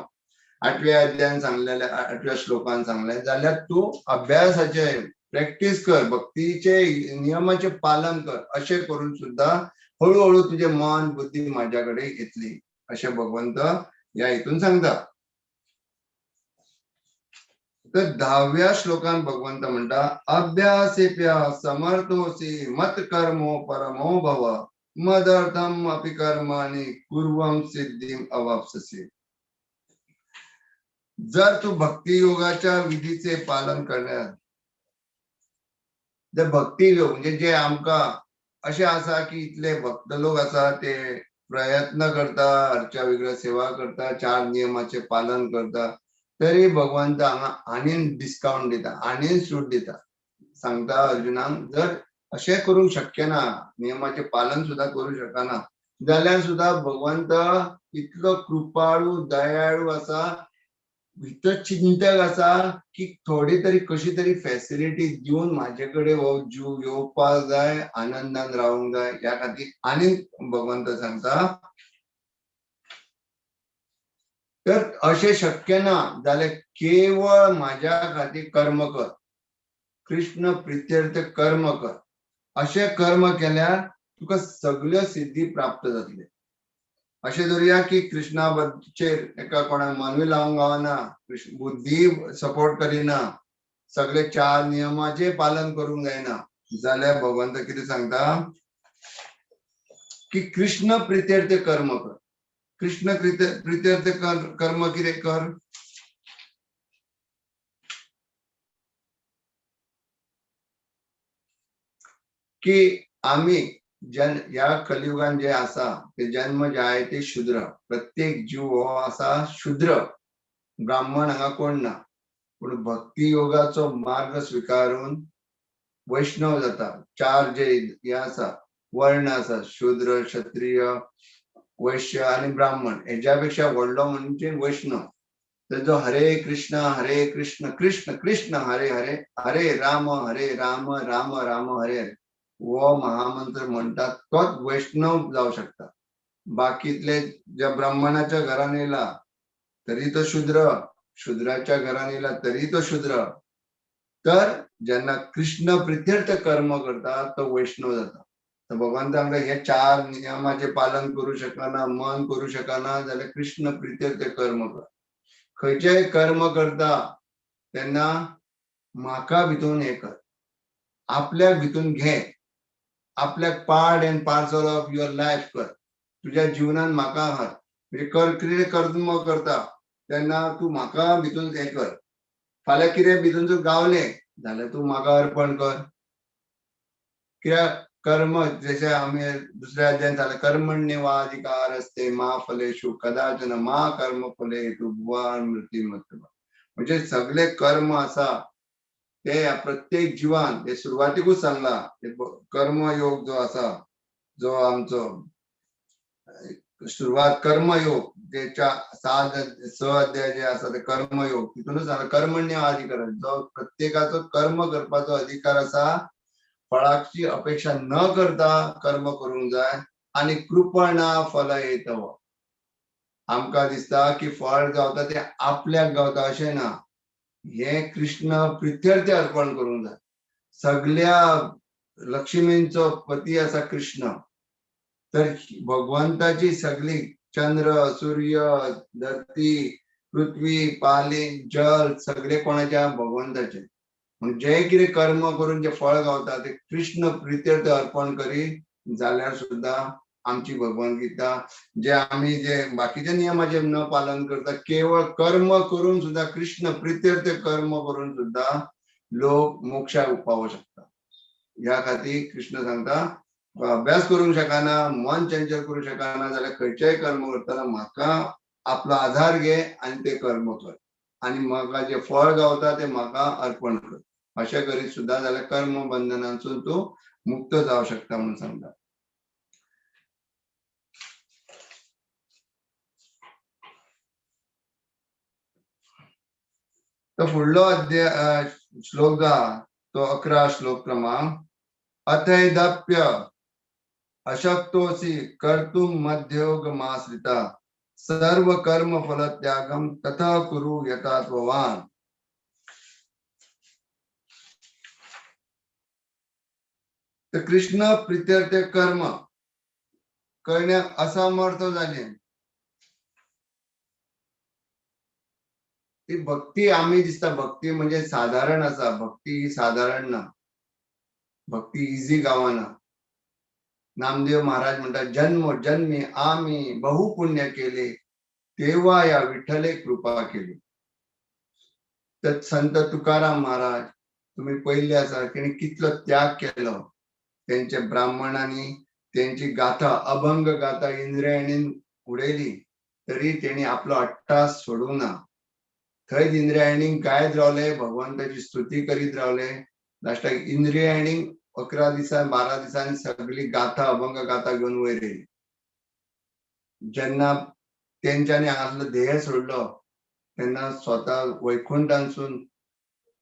आठव्या अध्यायान सांगलेल्या, आठव्या श्लोकान सांगलें, जाल्यार तूं अभ्यासाचे प्रॅक्टीस कर, भक्तीचे नियमाचे पालन कर. अशें करून सुद्दां हळूहळू तुजें मन बुद्धी म्हाज्या कडेन येतली अशें भगवंत ह्या हितून सांगता. तर 10व्या श्लोकान भगवंत म्हणटा, अभ्यासेभ्य समर्थोसी मत कर्मो परमो भव मदर्थम अपि कर्माणि कुर्वं सिद्धीम अवाप्ससी. जर तू भक्ती योगाच्या विधीचे पालन करण्यात, जर भक्ती योग म्हणजे जे आमकां अशें आसा की इतले भक्त लोक आसा ते प्रयत्न करता, अर्चा विग्रह सेवा करता, 4 नियमाचे पालन करता, तरी भगवंत हांगा आनीक डिस्कावंट दिता, आनीक सूट दिता. सांगता अर्जुनाक, जर अशें करूंक शक्य ना, नियमाचें पालन सुद्दां करूंक शकना जाल्यार सुद्दां भगवंत इतलो कृपाळू दयाळू आसा, हितचिंतक आसा की थोडी तरी कशी तरी फॅसिलिटी दिवन म्हाजे कडेन हो जीव येवपाक जाय, आनंदान रावूंक जाय. ह्या खातीर आनीक भगवंत सांगता, तर अशें शक्य ना जाल्यार केवळ म्हाज्या खातीर कर्म कर, कृष्ण प्रित्यर्थ कर्म कर. अशें कर्म केल्यार तुका सगल्यो सिद्धी प्राप्त जातल्यो. अशें धरुया की कृष्णाचेर एका कोणाक मनूय लावंक गावना, कृष्ण बुद्धी सपोर्ट करिना, सगळे 4 नियमाचें पालन करूंक जायना, जाल्यार भगवंत कितें सांगता की कृष्ण प्रित्यर्थ कर्म कर. कृष्ण प्रित्यर्थ कर्म कितें कर? की आमी जन ह्या कलियुगान जे आसा ते जन्म जे आहे ते शूद्र, प्रत्येक जीव हो आसा शूद्र, ब्राह्मण हांगा कोण ना. पूण भक्ती योगाचो मार्ग स्विकारून वैष्णव जाता. 4 जे हे आसा वर्ण आसा, शूद्र, क्षत्रिय, वैश्य आनी ब्राह्मण. हेज्या पेक्षा व्हडलो म्हणजे वैष्णव. तेजो हरे कृष्ण हरे कृष्ण कृष्ण कृष्ण हरे हरे हरे राम हरे राम राम राम हरे हरे हो महामंत्र म्हणटात तोच वैष्णव जावं शकता. बाकीतले ज्या ब्राह्मणाच्या घरान येयला तरी तो शूद्र, शूद्राच्या घरान येयला तरी तो शूद्र. तर जेन्ना कृष्ण प्रित्यर्थ कर्म करता तो वैष्णव जाता. तर भगवंत आमकां हे 4 नियमाचें पालन करूं शकना, मन करूं शकना जाल्यार कृष्ण प्रित्यर्थ कर्म कर. खंयचेय कर्म करता तेन्ना म्हाका भितून हें कर, आपल्याक भितून घे, आपल्याक part and parcel of your life कर, तुज्या जिवनान म्हाका हाड. म्हणजे कर कितें कर्म करता तेन्ना तूं म्हाका भितून हें कर. फाल्यां कितें भितून तूं गावलें जाल्यार तूं म्हाका अर्पण कर. कित्याक कर्म जशें आमी दुसऱ्या अध्यायान सांगलें, कर्मण्यवाधिकारस्ते मा फलेषु कदाचन मा कर्म फलेषु भुवान मृत्युमत्तः. म्हणजे सगळे कर्म आसा ते प्रत्येक जिवान हे सुरवातीकूच सांगला, कर्मयोग जो आसा, जो आमचो सुरवात कर्मयोग जेच्या 6 अध्याय जे आसा ते कर्मयोग, तितूनच सांगला कर्मण्य अधिकार, जो प्रत्येकाचो कर्म करपाचो अधिकार आसा, फळाची अपेक्षा न करता कर्म करूंक जाय. आनी कृपणा फल येतव, आमकां दिसता की फळ गावता ते आपल्याक गावता अशें ना, हे कृष्ण प्रित्यर्थ अर्पण करूंक जाय. सगल्या लक्ष्मींचो पती आसा कृष्ण, तर भगवंताची सगळी चंद्र सूर्य धरती पृथ्वी पाली जल सगळे कोणाच्या भगवंताचे. म्हण जे कितें कर्म करून जे फळ गावता ते कृष्ण प्रित्यर्थ अर्पण करी जाल्यार सुद्दां आमची भगवद गीता जे आमी जे बाकीच्या नियमाचे न पालन करता केवळ कर्म करून सुद्दां कृष्ण प्रित्यर्थ कर्म करून सुद्दां लोक मोक्षाक पावूंक शकता. ह्या खातीर कृष्ण सांगता अभ्यास करूंक शकना, मन चंचल करूंक शकना जाल्यार खंयचेय कर्म करतना म्हाका आपलो आधार घे आनी ते कर्म कर आनी म्हाका जे फळ गावता ते म्हाका अर्पण कर. अशें करीत सुद्दां जाल्यार कर्म बंधनांतसून तूं मुक्त जावं शकता म्हणून सांगता. तो फुडलो अध्याय श्लोक आहा तो 11 श्लोक क्रमांक, अथैदप्य अशक्तोसी कर्तुं मध्योगमाश्रिता सर्व कर्म फल त्यागम तथा कुरु यथात्ववान. तर कृष्ण प्रित्यर्थ कर्म करण्याक असमर्थ जाले. ती भक्ती आमी दिसता भक्ती म्हणजे साधारण आसा, भक्ती ही साधारण ना, भक्ती इजी गावना. नामदेव महाराज म्हणतात जन्म जन्मी आमी बहु पुण्य केले तेव्हा या विठ्ठले कृपा केली. तर संत तुकाराम महाराज तुम्ही पयले आसा तेणी कितलो त्याग केलो, तेंच्या ब्राह्मणांनी तेंची गाथा अभंग गाथा इंद्रायणीन उडयली तरी तेणी आपलो अट्टास सोडूंक ना. थंयच इंद्रायणीक गायत रावले, भगवंताची स्तुती करीत रावले. लास्टाक इंद्रायणीक 11 दिसान 12 दिसांनी सगळी गाथा अभंग गाथा घेवन वयर येयली. जेन्ना तेंच्यांनी हांगासलो ध्येय सोडलो तेन्ना स्वता वैकुंठांसून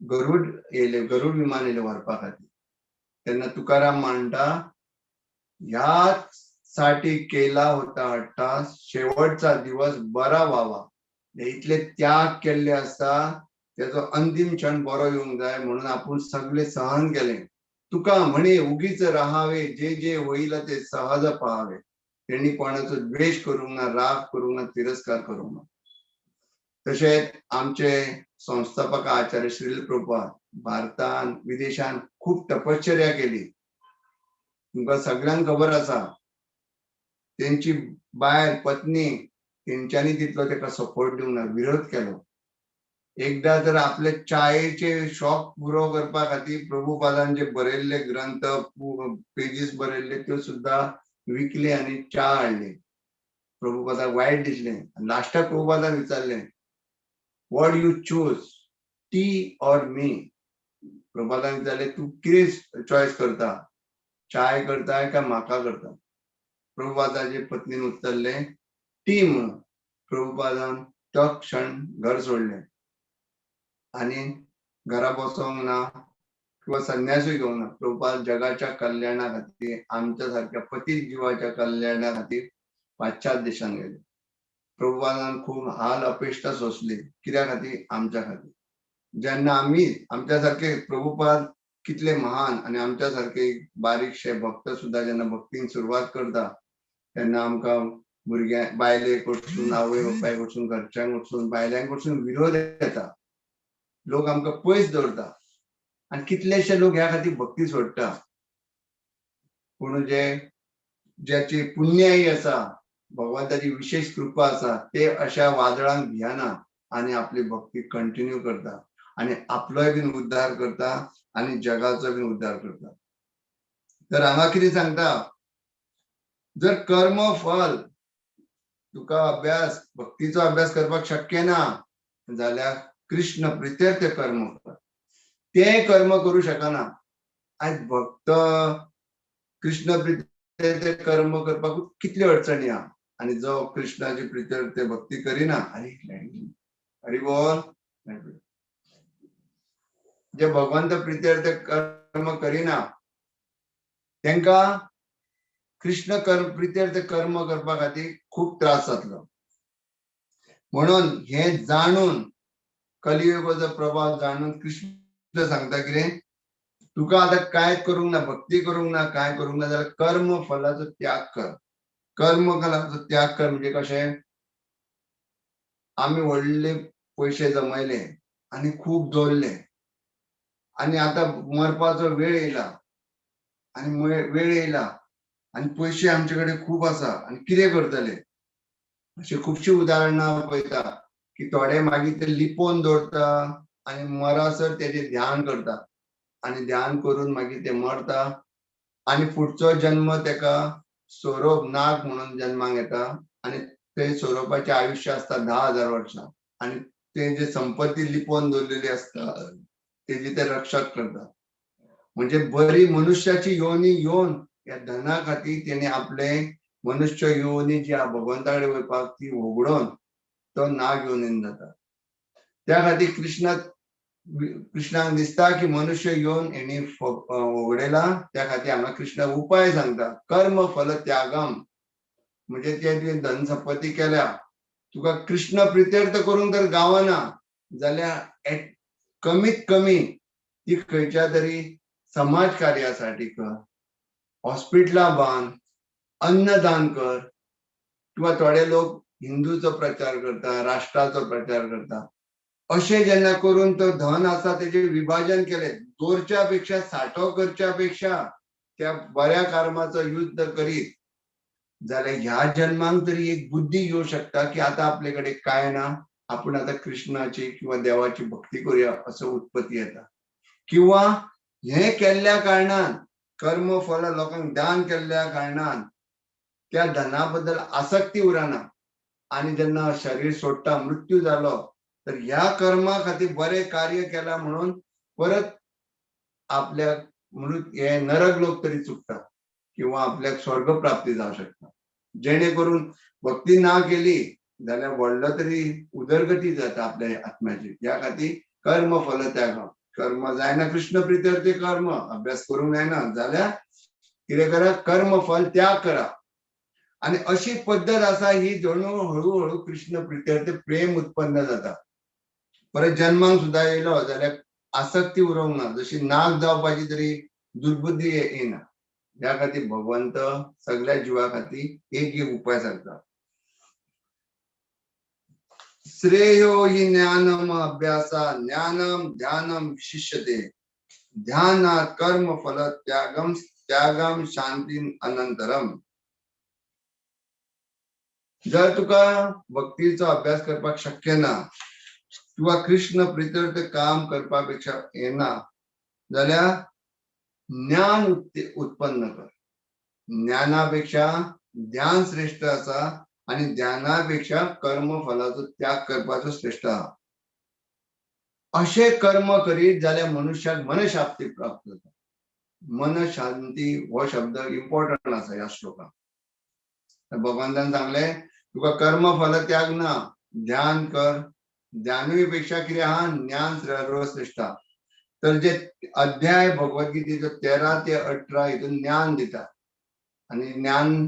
गरुड येयले, गरुड विमान येयले व्हरपा खातीर. तेन्ना तुकाराम म्हणटा ह्याच साठी केला होता अट्टास शेवटचा दिवस बरा व्हावा. इतले त्याग केल्ले आसता तेजो अंतीम क्षण बरो येवंक जाय म्हणून आपूण सगळे सहन केले. तुका म्हणे उगीच राहावे जे जे होईल ते सहज पहावे. तेणी कोणाचो द्वेश करूंक ना, राग करूंक ना, तिरस्कार करूंक ना. तशेंच आमचे संस्थापक आचार्य श्रील प्रभुपाद भारतान विदेशान खूब तपश्चर्या केली. तुमकां सगळ्यांक खबर आसा तेंची बायल पत्नी तेंच्यांनी तितलो तेका सपोर्ट दिवंक ना, विरोध केलो. एकदा तर आपले चायेचे शॉक पुरो करपा खातीर प्रभुपादान जे बरयल्ले ग्रंथ पेजीस बरयल्ले त्यो सुद्दां विकले आनी च्या हाडली. प्रभुपादाक वायट दिसलें. लास्टाक प्रभुपादान विचारलें what you choose tea or me. प्रभुपादान विचारलें तूं कितें चॉयस करता, चाय करता काय म्हाका करता. प्रभुपादाचे पत्नीन उत्तरलें टी म्हणून. प्रभुपादान तो क्षण घर सोडलें आनी घरा बसोंक ना किंवा संन्यासूय घेवंक ना. प्रभुपाद जगाच्या कल्याणा खातीर आमच्या सारक्या पतीत जिवाच्या कल्याणा खातीर पाश्चात्य देशांत गेले. प्रभुपादान खूब हाल अपेश्टा सोंसली. कित्या खातीर? आमच्या खातीर. जेन्ना आमी आमच्या सारके प्रभुपाद कितले महान आनी आमच्या सारके बारीकशे भक्त सुद्दां जेन्ना भक्तीन सुरवात करता तेन्ना आमकां भुरग्यां बायले कडसून आवय बापाय कडसून घरच्यां कडसून बायल्यां कडसून विरोध येता. लोक आमकां पयस दवरता आनी कितलेशे लोक ह्या खातीर भक्ती सोडटा. पूण जे ज्याची पुण्याई आसा, भगवंताची विशेष कृपा आसा, ते अशा वादळांक भियना आनी आपली भक्ती कंटिन्यू करता आनी आपलोय बीन उद्धार करता आनी जगाचो बीन उद्धार करता. तर हांगा कितें सांगता, जर कर्म फल तुका अभ्यास भक्तीचो अभ्यास करपाक शक्य ना जाल्यार कृष्ण प्रित्यर्थ कर्म कर, तें कर्म करूं शकना. आयज भक्त कृष्ण प्रित्यर्थ कर्म करपाक कितल्यो अडचणी आहा, आनी जो कृष्णाची प्रित्यर्थ भक्ती करिना, अरे हरी बोल, जे भगवंत प्रित्यर्थ कर्म करिना तेंका कृष्ण प्रित्यर्थ कर्म करपा खातीर खूब त्रास जातलो. म्हणून हे जाणून कलियुगाचो प्रभाव जाणून कृष्ण सांगता कितें, तुका आतां कांय करूंक ना, भक्ती करूंक ना, कांय करूंक ना जाल्यार कर्म फलाचो त्याग कर. कर्म फलाचो त्याग कर म्हणजे कशें, आमी व्हडले पयशे जमयले आनी खूब दवरले आनी आतां मरपाचो वेळ येयला आनी वेळ येयला आनी पयशे आमचे कडेन खूब आसा आनी कितें करतले. अशी खुबशीं उदाहरणां पळयता की थोडे मागीर ते लिपोवन दवरता आनी मरासर तेजें ध्यान करता आनी ध्यान करून मागीर ते मरता आनी फुडचो जन्म तेका सोरोप नाग म्हणून जन्माक येता आनी ते सोरोपाचें आयुश्य आसता 10,000 वर्सां आनी ते जे संपत्ती लिपोवन दवरलेली आसता तेजी ते रक्षक करता. म्हणजे बरी मनुष्याची योनी येवन ह्या धना खातीर तेणे आपले मनुष्य योनी जी भगवंता कडेन वयपाक ती होगडोवन तो नाग योनीन जाता. त्या खातीर कृष्णाक दिसता की मनुष्य येवन हेणी होगडयला, त्या खातीर हांगा कृष्ण उपाय सांगता, कर्म फल त्यागम. म्हणजे ते तुवें धन संपत्ती केल्या, तुका कृष्ण प्रित्यर्थ करूंक तर गावना जाल्यार कमीत कमी ती खंयच्या तरी समाज कार्यासाठी कर, हॉस्पिटलां बांद, अन्नदान कर, किंवा थोडे लोक हिंदूचो प्रचार करता, राष्ट्राचो प्रचार करता. अशें जेन्ना करून तो धन आसा तेजें विभाजन केलें, दवरच्या पेक्षा सांठो करच्या पेक्षा त्या बऱ्या कर्माचो युद्ध करीत जाल्यार ह्या जन्माक तरी एक बुद्धी येवं शकता की आतां आपले कडेन कांय ना, आपूण आतां कृष्णाची किंवा देवाची भक्ती करूया असो उत्पत्ती येता. किंवा हें केल्ल्या कारणान कर्म फल लोकांक दान केल्ल्या कारणान त्या धना बद्दल आसक्ती उरना आनी जेन्ना शरीर सोडटा, मृत्यू जालो, तर ह्या कर्मा खातीर बरें कार्य केलां म्हणून परत आपल्याक मृत हे नरक लोक तरी चुकता किंवा आपल्याक स्वर्ग प्राप्ती जावं शकता. जेणे करून भक्ती ना केली जाल्यार व्हडलो तरी उदरगती जाता आपल्या आत्म्याची. ह्या खातीर कर्म फल त्याग, कर्म जायना कृष्ण प्रित्यर्थ कर्म अभ्यास करूंक जायना जाल्यार कितें करा, कर्म फल त्याग करा. आनी अशी पद्दत आसा ही जणू हळूहळू कृष्ण प्रित्यर्थ प्रेम उत्पन्न जाता. परत जन्माक सुद्दां येयलो जाल्यार आसक्ती उरोंक ना, जशी नाक जावपाची तरी दुर्बुद्धी येयना. ह्या खातीर भगवंत सगळ्या जिवा खातीर एक एक उपाय सांगता. श्रेयो हि ज्ञानम अभ्यासा ज्ञानम ध्यानम विशिष्यते ध्यानात् कर्म फल त्यागम त्यागम शांती अनंतरम. जर तुका भक्तीचो अभ्यास करपाक शक्य ना किंवा कृष्ण प्रित्यर्थ काम करपा पेक्षा येना जाल्यार ज्ञान उत्पन्न कर. ज्ञाना पेक्षा ध्यान श्रेष्ठ आसा आनी ध्याना पेक्षा कर्म फलाचो त्याग करपाचो श्रेष्ठ आहा. अशें कर्म करीत जाल्यार मनुष्याक मनशांती प्राप्त जाता. मनशांती हो शब्द इम्पॉर्टंट आसा ह्या श्लोकांत. भगवंतान सांगलें तुका कर्म फल त्याग ना, ध्यान कर. ध्यानूय पेक्षा कितें आहा, ज्ञान सर्वश्रेष्ठ. तर जे अध्याय भगवद्गीतेचो 13 ते 18 हितून ज्ञान दिता आनी ज्ञान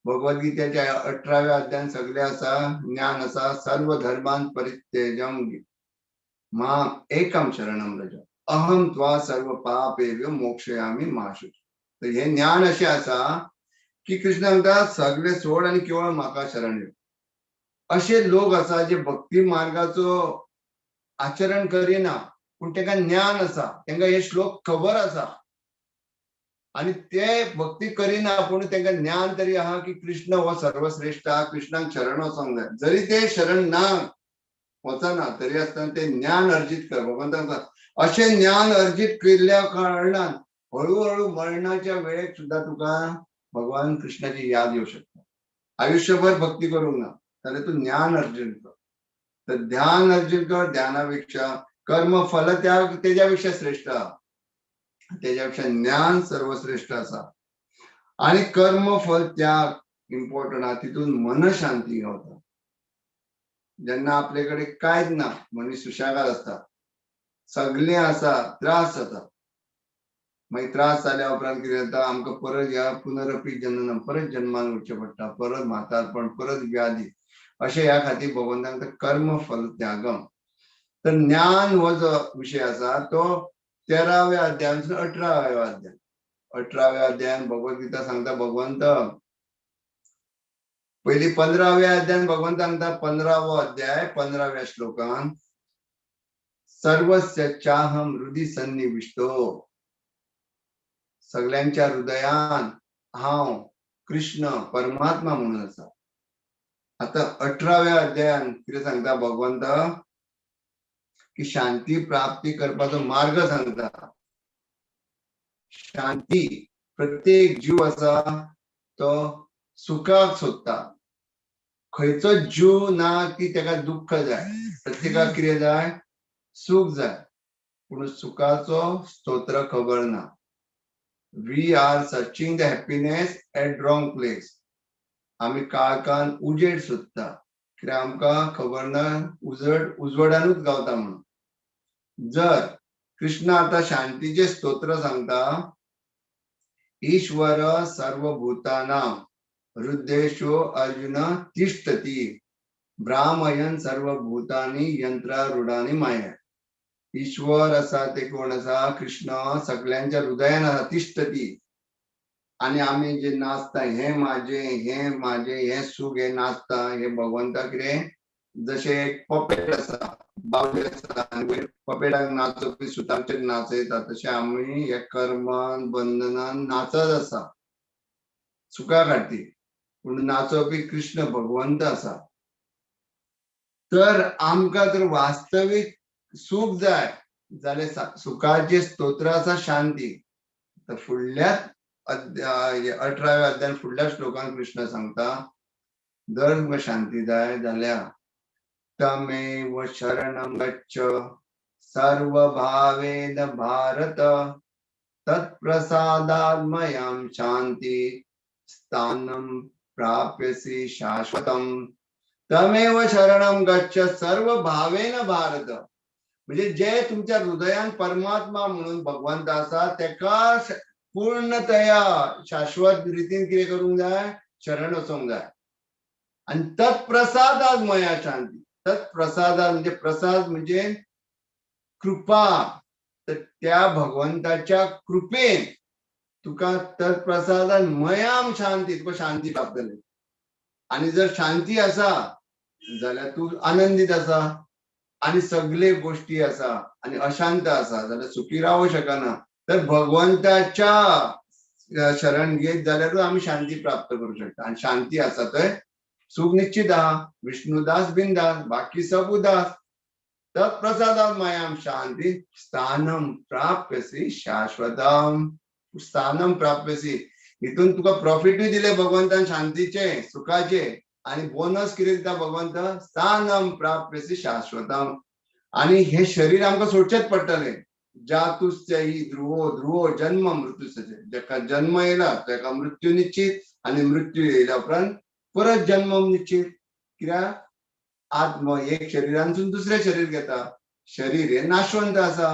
भगवद्गीतेच्या 18व्या अध्यायान सगळें आसा, ज्ञान आसा. सर्व धर्मान परित्यजम माम एकम शरणम रज अहम त्वा सर्व पापेभ्यो मोक्षयामी मा शुच. तर हें ज्ञान अशें आसा की कृष्ण म्हणटा सगळें सोड आनी केवळ म्हाका शरण यो. अशे लोक आसा जे भक्ती मार्गाचो आचरण करिना पूण तांकां ज्ञान आसा, तांकां हे श्लोक खबर आसा आनी ते भक्ती करिना पूण तांकां ज्ञान तरी आहा की कृष्ण हो सर्वश्रेष्ठ आहा, कृष्णाक शरण वचोंक जाय. जरी ते शरण ना वचना तरी आसतना ते ज्ञान अर्जित कर. भगवंतान अशें ज्ञान अर्जित केल्ल्या कारणान हळूहळू मरणाच्या वेळेक सुद्धा तुका भगवान कृष्णाची याद येऊ शकता. आयुष्यभर भक्ती करूंक ना जाल्यार तूं ज्ञान अर्जन कर. तर ध्यान अर्जन कर, ध्यानापेक्षा कर्म फल तेज्या पेक्षा श्रेष्ठ आहा, तेज्या पेक्षा ज्ञान सर्वश्रेष्ठ आसा. आनी कर्म फल त्याग इम्पॉर्टंट आहा, तितून मनशांती गावता. जेन्ना आपले कडेन कांयच ना, मनीस सुशेगाद आसता, सगळें आसा, त्रास जाता. मागीर त्रास जाल्या उपरांत कितें जाता, आमकां परत ह्या पुनरपी जनन, परत जन्मान वचचें पडटा, परत म्हातारपण, परत व्याधी. अशें ह्या खातीर भगवंतान कर्म फल त्यागम. तर ज्ञान हो जो विशय आसा तो 13व्या अध्यायान 18व्या अध्याय, 18व्या अध्यायान भगवद्गीता सांगता भगवंत. पयली 15व्या अध्यायान भगवंत सांगता, 15वो अध्याय 15व्या श्लोकान, सर्वस्य चाहम हृदय सन्निविष्टो, सगळ्यांच्या हृदयान हांव कृष्ण परमात्मा म्हणून आसा. आता 18व्या अध्यायान कितें सांगता भगवंत की शांती प्राप्ती करपाचो मार्ग सांगता. शांती, प्रत्येक जीव आसा तो सुखाक सोदता, खंयचो जीव ना की तेका दुःख जाय, प्रत्येकाक कितें जाय, सुख जाय. पूण सुखाचो स्तोत्र खबर ना. We are searching the happiness at wrong place. आमी काळखान उजेड सोदता, कित्याक आमकां खबर ना उजड उजवडानूच गावता म्हणून. जर कृष्ण आतां शांतीचे स्तोत्र सांगता, ईश्वर सर्वभूतानां हृदयेशो अर्जुन तिष्ठति ब्राह्मयन सर्वभूतानि यंत्रारूढानि माया. ईश्वर आसा ते कोण आसा, कृष्ण सगळ्यांच्या हृदयान आसा, तिष्ठती. आनी आमी जे नाचता हे माझे, हे माझे, हे सुख, हे नाचता, हे भगवंता कितें जशें एक पपेट आसा, बावली आसा आनी वयर पपेटाक नाचोवपी सुतांचेर नाचयता, तशें आमी हे कर्मान बंधनान नाचत आसा सुखा खातीर. पूण नाचोवपी कृष्ण भगवंत आसा. तर आमकां जर वास्तवीक सुख जाय जाल्यार सुखाचे स्तोत्र आसा शांती. तर फुडल्या अध्याय 18व्या अध्यायान फुडल्या श्लोकान कृष्ण सांगता, जर तुमकां शांती जाय जाल्यार तमेव शरणं गच्छ सर्वभावेन भारत तत्प्रसादात्मयां शांती स्थानं प्राप्यसि शाश्वतम. तमेव शरणं गच्छ सर्वभावेन भारत, म्हणजे जे तुमच्या हृदयान परमात्मा म्हणून भगवंत आसा तेका पूर्णतया शाश्वत रितीन कितें करूंक जाय, शरण वचोंक जाय. आनी तत्प्रसादात मया शांती. तत्प्रसादात म्हणजे प्रसाद म्हणजे कृपा. तर त्या भगवंताच्या कृपेन तुका तत्प्रसादान मयाम शांती, तुका शांती प्राप्त जाली. आनी जर शांती आसा जाल्यार तूं आनंदीत आसा आनी सगळे गोश्टी आसा, आनी अशांत आसा जाल्यार सुखी रावूंक शकना. तर भगवंताच्या शरण घेत जाल्यारूच आमी शांती प्राप्त करूं शकता. आनी शांती आसा थंय सुख निश्चित आहा. विष्णुदास बिनदास बाकी सब उदास. तत्प्रसादात मयाम शांती स्थानम प्राप्यसी शाश्वतम. स्थानम प्राप्यसी, हितून तुका प्रॉफिटूय दिले भगवंतान शांतीचे सुखाचे, आनी बोनस कितें दिता भगवंत, स्थानम प्राप्यसी शाश्वतम. आनी हे शरीर आमकां सोडचेंच पडटलें. जातुस्य ही ध्रुवो ध्रुवो जन्म मृत्युसचे, जेका जन्म येयला तेका मृत्यू निश्चित, आनी मृत्यू येयल्या उपरांत परत जन्म निश्चित. कित्याक आत्म एक शरीरांतसून दुसरें शरीर घेता, शरीर हे नाशवंत आसा,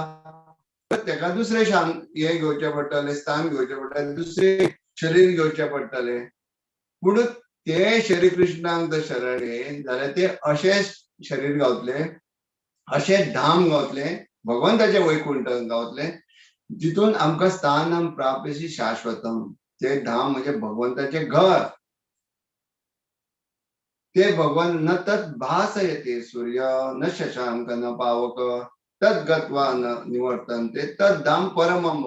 तेका दुसरें हे घेवचें पडटलें, स्थान घेवचें पडटलें, दुसरें शरीर घेवचें पडटलें. पूण ते शरीर कृष्णाक जर शरण येत जाल्यार ते अशें शरीर गावतलें, अशें धाम गावतलें, भगवंताचें वैकुंठ गावतलें, जितून आमकां स्थानम प्राप्यसी शाश्वतम. ते धाम म्हणजे भगवंताचें घर. ते भगवान न तत् भासयते सूर्य न शशांक न पावक तत् गत्वा न निवर्तन्ते तत् धाम परमम.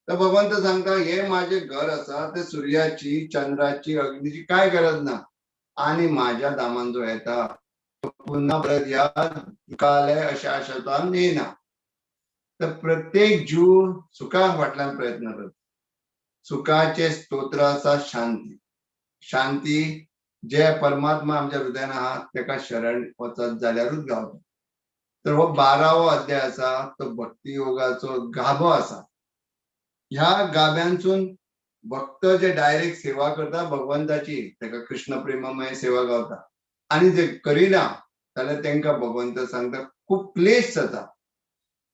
तर भगवंत सांगता हे माझे घर आसा ते सूर्याची चंद्राची अग्नीची काय गरज ना, आनी माझ्या धामान जो येता तो पुन्हा परत ह्या काले अशा शाश्वतान येना. तर प्रत्येक जीव सुखा फाटल्यान प्रयत्न करता. सुखाचे स्तोत्र आसा शांती. शांती जे परमात्मा आमच्या हृदयान आहा तेका शरण वचत जाल्यारूच गावता. तर हो 12वो अध्याय आसा तो भक्ती योगाचो गाभो आसा. ह्या गाभ्यांसून भक्त जे डायरेक्ट सेवा करता भगवंताची तेका कृष्ण प्रेममय सेवा गावता, आनी जे करिना जाल्यार तेंकां भगवंत सांगता खूब क्लेश जाता.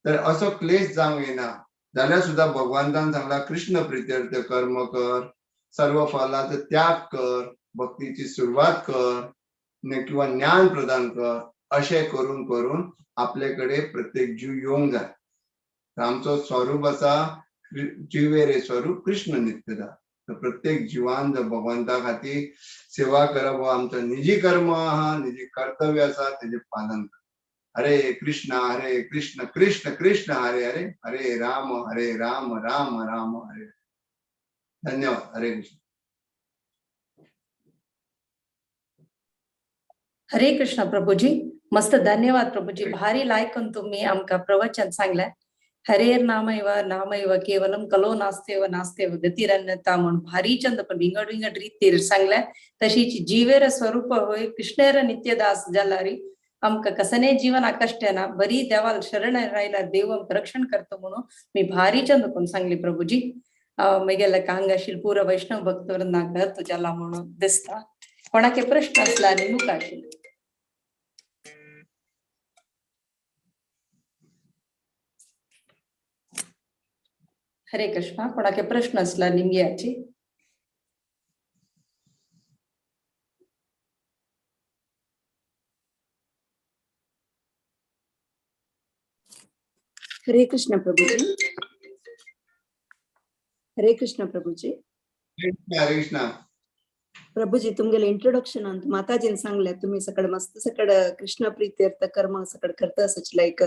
तर असो क्लेश जावंक येना जाल्यार सुद्दां भगवंतान सांगला कृष्ण प्रित्यर्थ कर्म कर, सर्व फलाचो त्याग कर, भक्तीची सुरवात कर किंवा ज्ञान प्रदान कर. अशें करून करून आपले कडेन प्रत्येक जीव येवंक जाय. आमचो स्वरूप आसा जिवेरे स्वरूप कृष्ण नित्यदा. तर प्रत्येक जिवान जर भगवंता खातीर सेवा करप हो आमचो निजी कर्म आहा, निजी कर्तव्य आसा, तेजें पालन कर. हरे कृष्ण हरे कृष्ण कृष्ण कृष्ण हरे हरे, हरे राम हरे राम राम राम हरे. धन्यवाद. हरे कृष्ण. हरे कृष्ण प्रभुजी, मस्त धन्यवाद प्रभुजी. भारी लायकून तुम्ही आमकां प्रवचन सांगलें. हरेर नामैव नामैव केवलम कलो नास्तेव नास्तेव गतिरन्यता म्हूण भारी चंद पण विंगड विंगड रितीर सांगलें. तशीच जीवेर स्वरूप होय कृष्णेर नित्यदास जाल्यार आमकां कसने जीवन कष्ट ना, बरी देवाल शरण रायल्यार देव आमकां रक्षण करता म्हणून मी भारी चंद पण सांगली प्रभुजी. मागीर हांगा पुरा वैष्णव भक्त वृंदाक तुज्याला म्हणून दिसता. कोणाके प्रश्न आसला आनी मुखार आशिल्ले. हरे कृष्णा. कोणाके प्रश्न असला निमग्याची? हरे कृष्ण प्रभुजी. हरे कृष्ण प्रभुजी. हरे कृष्ण प्रभुजी, तुमगेले इंट्रोडक्शन अंत माताजीन सांगले तुम्ही सकड मस्त सकड कृष्ण प्रीत्यर्थ कर्म सकड करता सच लाईक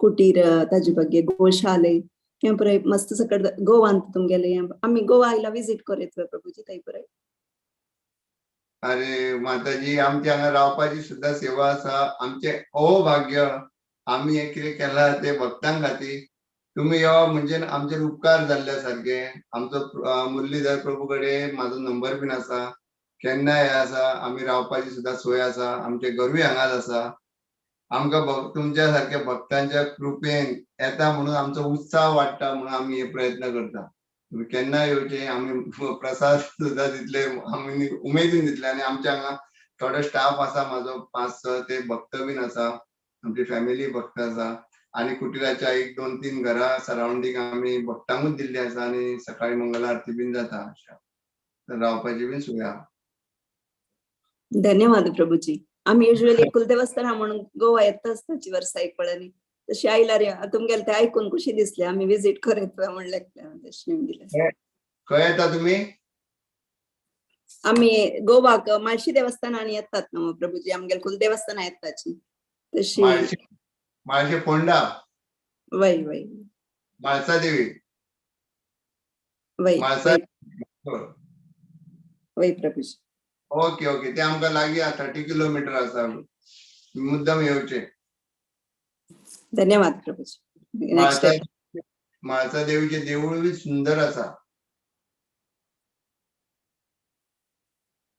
कुटीर ताजे ಬಗ್ಗೆ ಗೋಶಾಲೆ हें पुराय मस्त सकड गोवांत तुमगेले. आम्ही गोवा आयला विजिट करीत प्रभुजी थंय पुराय. अरे माताजी, आमच्या हांगा रावपाची सुद्दां सेवा आसा. आमचें अहोभाग्य आमी हें कितें केलां तें भक्तां खातीर. तुमी येवप म्हणजे आमचेर उपकार जाल्ल्या सारके. आमचो मुरलीधर प्रभू कडेन म्हाजो नंबर बीन आसा, केन्ना हे आसा, आमी रावपाची सुद्दां सोय आसा. आमचें घरूय हांगाच आसा. आमकां तुमच्या सारक्या भक्तांच्या कृपेन येता म्हणून आमचो उत्साह वाडटा म्हणून आमी हे प्रयत्न करता. तुमी केन्ना येवचे, आमी प्रसाद सुद्दां दितले, आमी उमेदीन दितले. आनी आमच्या हांगा थोडो स्टाफ आसा म्हाजो, 5-6 ते भक्त बीन आसा, आमची फॅमिली भक्त आसा. आनी कुटिराच्या 1 2 3 घरां सरावंडींग आमी भक्तांकूच दिल्ली आसा. आनी सकाळी मंगल आरती बीन जाता. तर रावपाची बीन सोय आहा. धन्यवाद प्रभुजी. आम्ही युज्युअली कुलदेवस्थान म्हणून गोवा येता आसताची वर्सा एक पळनी तशी आयला रे तुमगेले ते ऐकून खुशी दिसले. आम्ही विजिट करीत म्हणले तशी निमगेले. खंय येता तुमी? आम्ही गोवाक माळशी देवस्थान येतात ना प्रभुजी, आमगेले कुलदेवस्थान येताची तशी. माळशे फोंडा वय वय म्हाळसा देवी वय म्हाळसा वय प्रभुजी. ओके ओके, ते आमकां लागीं आसा, 30 किलोमीटर आसा. मुद्दम येवचे. धन्यवाद प्रभुजी. म्हाळसा देवीचे देवूळ बी सुंदर आसा.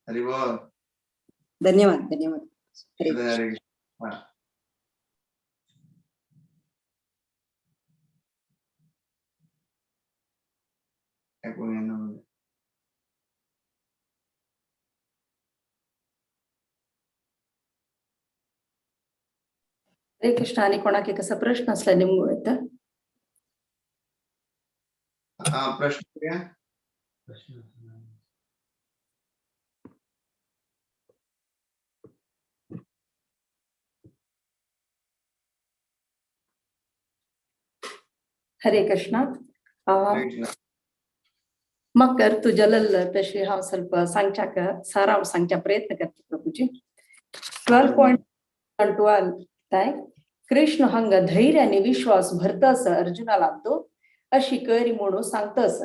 हरी बोल. धन्यवाद धन्यवाद. हरे कृष्ण. हरे कृष्ण. आणि कोणाके कसा प्रश्न असला निमगो येता? हा प्रश्न. हरे कृष्ण. मकर तू जलल तशी हांव ಸ್ವಲ್ಪ सांगच्याक सारांश सांगच्या प्रयत्न करता प्रभुजी. 12.12 काय कृष्ण हंग धैर्य आणि विश्वास भरतस अर्जुनाला तो अशी करी म्हणून सांगतस.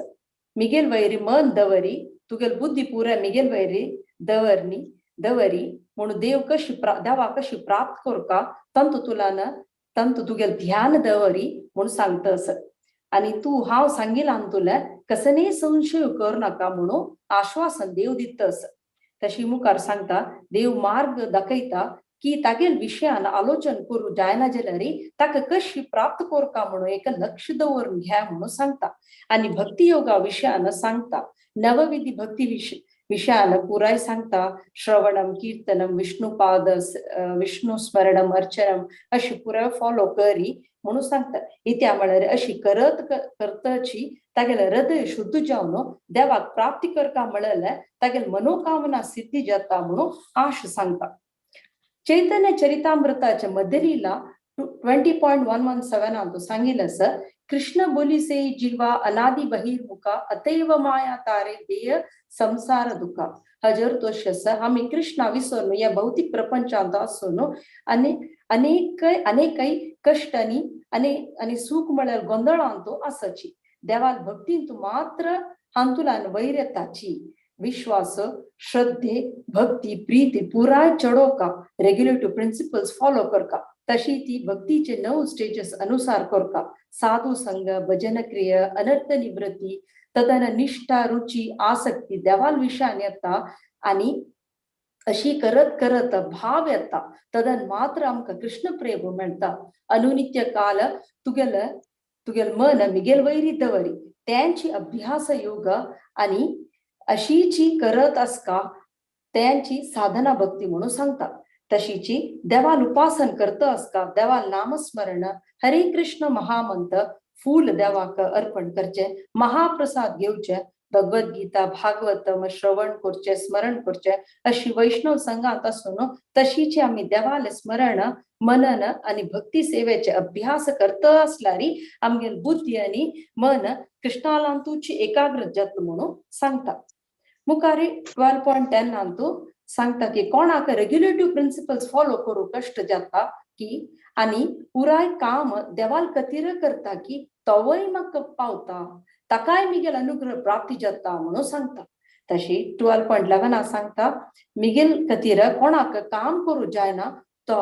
मिगेल वैरी मन दवरी तुगेल बुद्धी पुरा मिगेल वैरी दवरनी दवरी म्हणून देव कशी देवा कशी प्राप्त करू का तंतु तुला न तांतू तुगेल ध्यान दवरी म्हूण सांगता असं. आनी तूं हांव सांगिलां तुला कसनेय संशय कर नाका म्हणून आश्वासन देव दिता असं. तशी मुखार सांगता देव मार्ग दाखयता की तागेल विशयान आलोचन करू जायना जाल्यार ताका कशी प्राप्त करका म्हणून एक लक्ष दवरून घ्या म्हणून सांगता. आनी भक्ती योगा विशयान सांगता, नवविधी भक्ती विशयान पुराय सांगता. श्रवणम कीर्तनम विष्णुपाद विष्णु स्मरणम अर्चनम अशी पुराय फॉलो करी म्हणून सांगता. इत्या म्हळ्यार अशी करत करतची तागेले हृदय शुद्ध जावन देवाक प्राप्ती करका म्हळ्यार तागेले मनोकामना सिद्धी जाता म्हणून आश सांगता. चैतन्य चरितामृताचे मध्यलीला 20.117 अंतु सांगिल्लें आसा, कृष्ण बोलिसे जीवा अनादि बहिर्मुखा अतैव माया तारे देय संसार दुःखा. हजर तोश आसा आमी कृष्णा विसरून ह्या भौतीक प्रपंचांत आसून आनी अनेक अनेकय कश्टांनी आनी आनी सूख म्हळ्यार गोंदळांत आसाची. देवाक भक्तींत मात्र हांतुलान वैर येताची. विश्वास श्रद्धे भक्ती प्रीती पुराय चडोवका, रेग्युलेटिव्ह प्रिंसिपल्स फॉलो करका, तशी ती भक्तीचे 9 स्टेजेस अनुसार करका. साधू संग भजन क्रिया अनर्थ निवृत्ती तदन निष्ठा रुची आसक्ती देवाल विशयान येता आनी अशी करत करत भाव येता तदन मात्र आमकां कृष्ण प्रेम मेळटा. अनुनित्य काल तुगेल तुगेल मन मिगेल वैरी दवरी त्यांची अभ्यास योग आनी अशीची करत आसका त्यांची साधना भक्ती म्हणून सांगता. तशीची देवाल उपासन करत आसका देवाल नामस्मरण हरे कृष्ण महामंत्र फूल देवाक अर्पण करचे, महाप्रसाद घेवचे, भगवद्गीता भागवत श्रवण करचे स्मरण करचे अशी वैष्णव संघात आसून तशीची आमी देवाले स्मरण मनन आनी भक्ती सेवेचे अभ्यास करत असल्यारी आमगेल बुद्धी आनी मन कृष्णालांतूची एकाग्र जातलो म्हणून सांगता. मुखारी 12.10 अंतू सांगता की कोणाक रेग्युलेटिव्ह प्रिंसिपल्स फॉलो करू कश्ट जाता की आनी पुराय काम देवाल खातीर करता की तोवय म्हाका पावता ताकाय मिगेल अनुग्रह प्राप्ती जाता म्हणून सांगता. तशी 12.11 सांगता मिगेल खातीर कोणाक काम करू जायना तो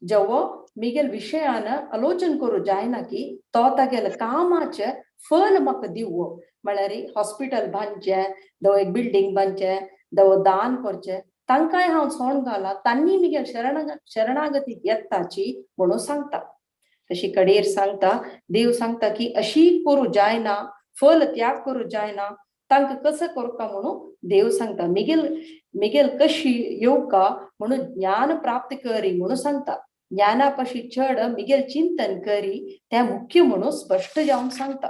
जेवो मिगेल विशयान आलोचन करू जायना की तो तागेले कामाचें फल म्हाका दिवो. म्हळ्यार हॉस्पिटल बांदचें, दव एक बिल्डींग बांदचें, दव दान करचें, तांकांय हांव सोण घाला तांणी मिगेल शरणागतीक येताची म्हणून सांगता. तशी कडेर सांगता देव सांगता की अशी करू जायना, फल त्याग करू जायना, तांकां कसो करका म्हणून देव सांगता. मिगेल मिगेल कशी येवका म्हणून ज्ञान प्राप्त करी म्हणून सांगता. ज्ञाना पाशी चड मिगेल चिंतन करी तें मुख्य म्हणून स्पश्ट जावन सांगता.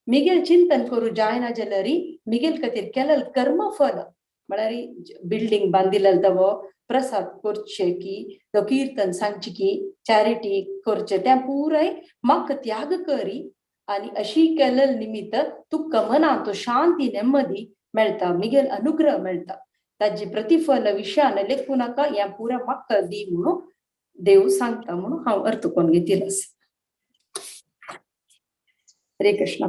मिगेल चिंतन करू जायना जाल्यार मिगेल खातीर केलें कर्मफल म्हळ्यार बिल्डींग बांदिल्लें दवो प्रसाद करचे की तो कीर्तन सांगचे की चॅरिटी करचे तें पुराय म्हाका त्याग करी आनी अशी केल्ले निमित्त तुका मनांत शांती नेमदी मेळटा, मिगेल अनुग्रह मेळटा. ताजे प्रतिफल विशयान लेखूं नाका, हें पुराय म्हाका दी म्हणून देव सांगता म्हणून हांव अर्थ करून घेतिल्लो आसा. हरे कृष्ण.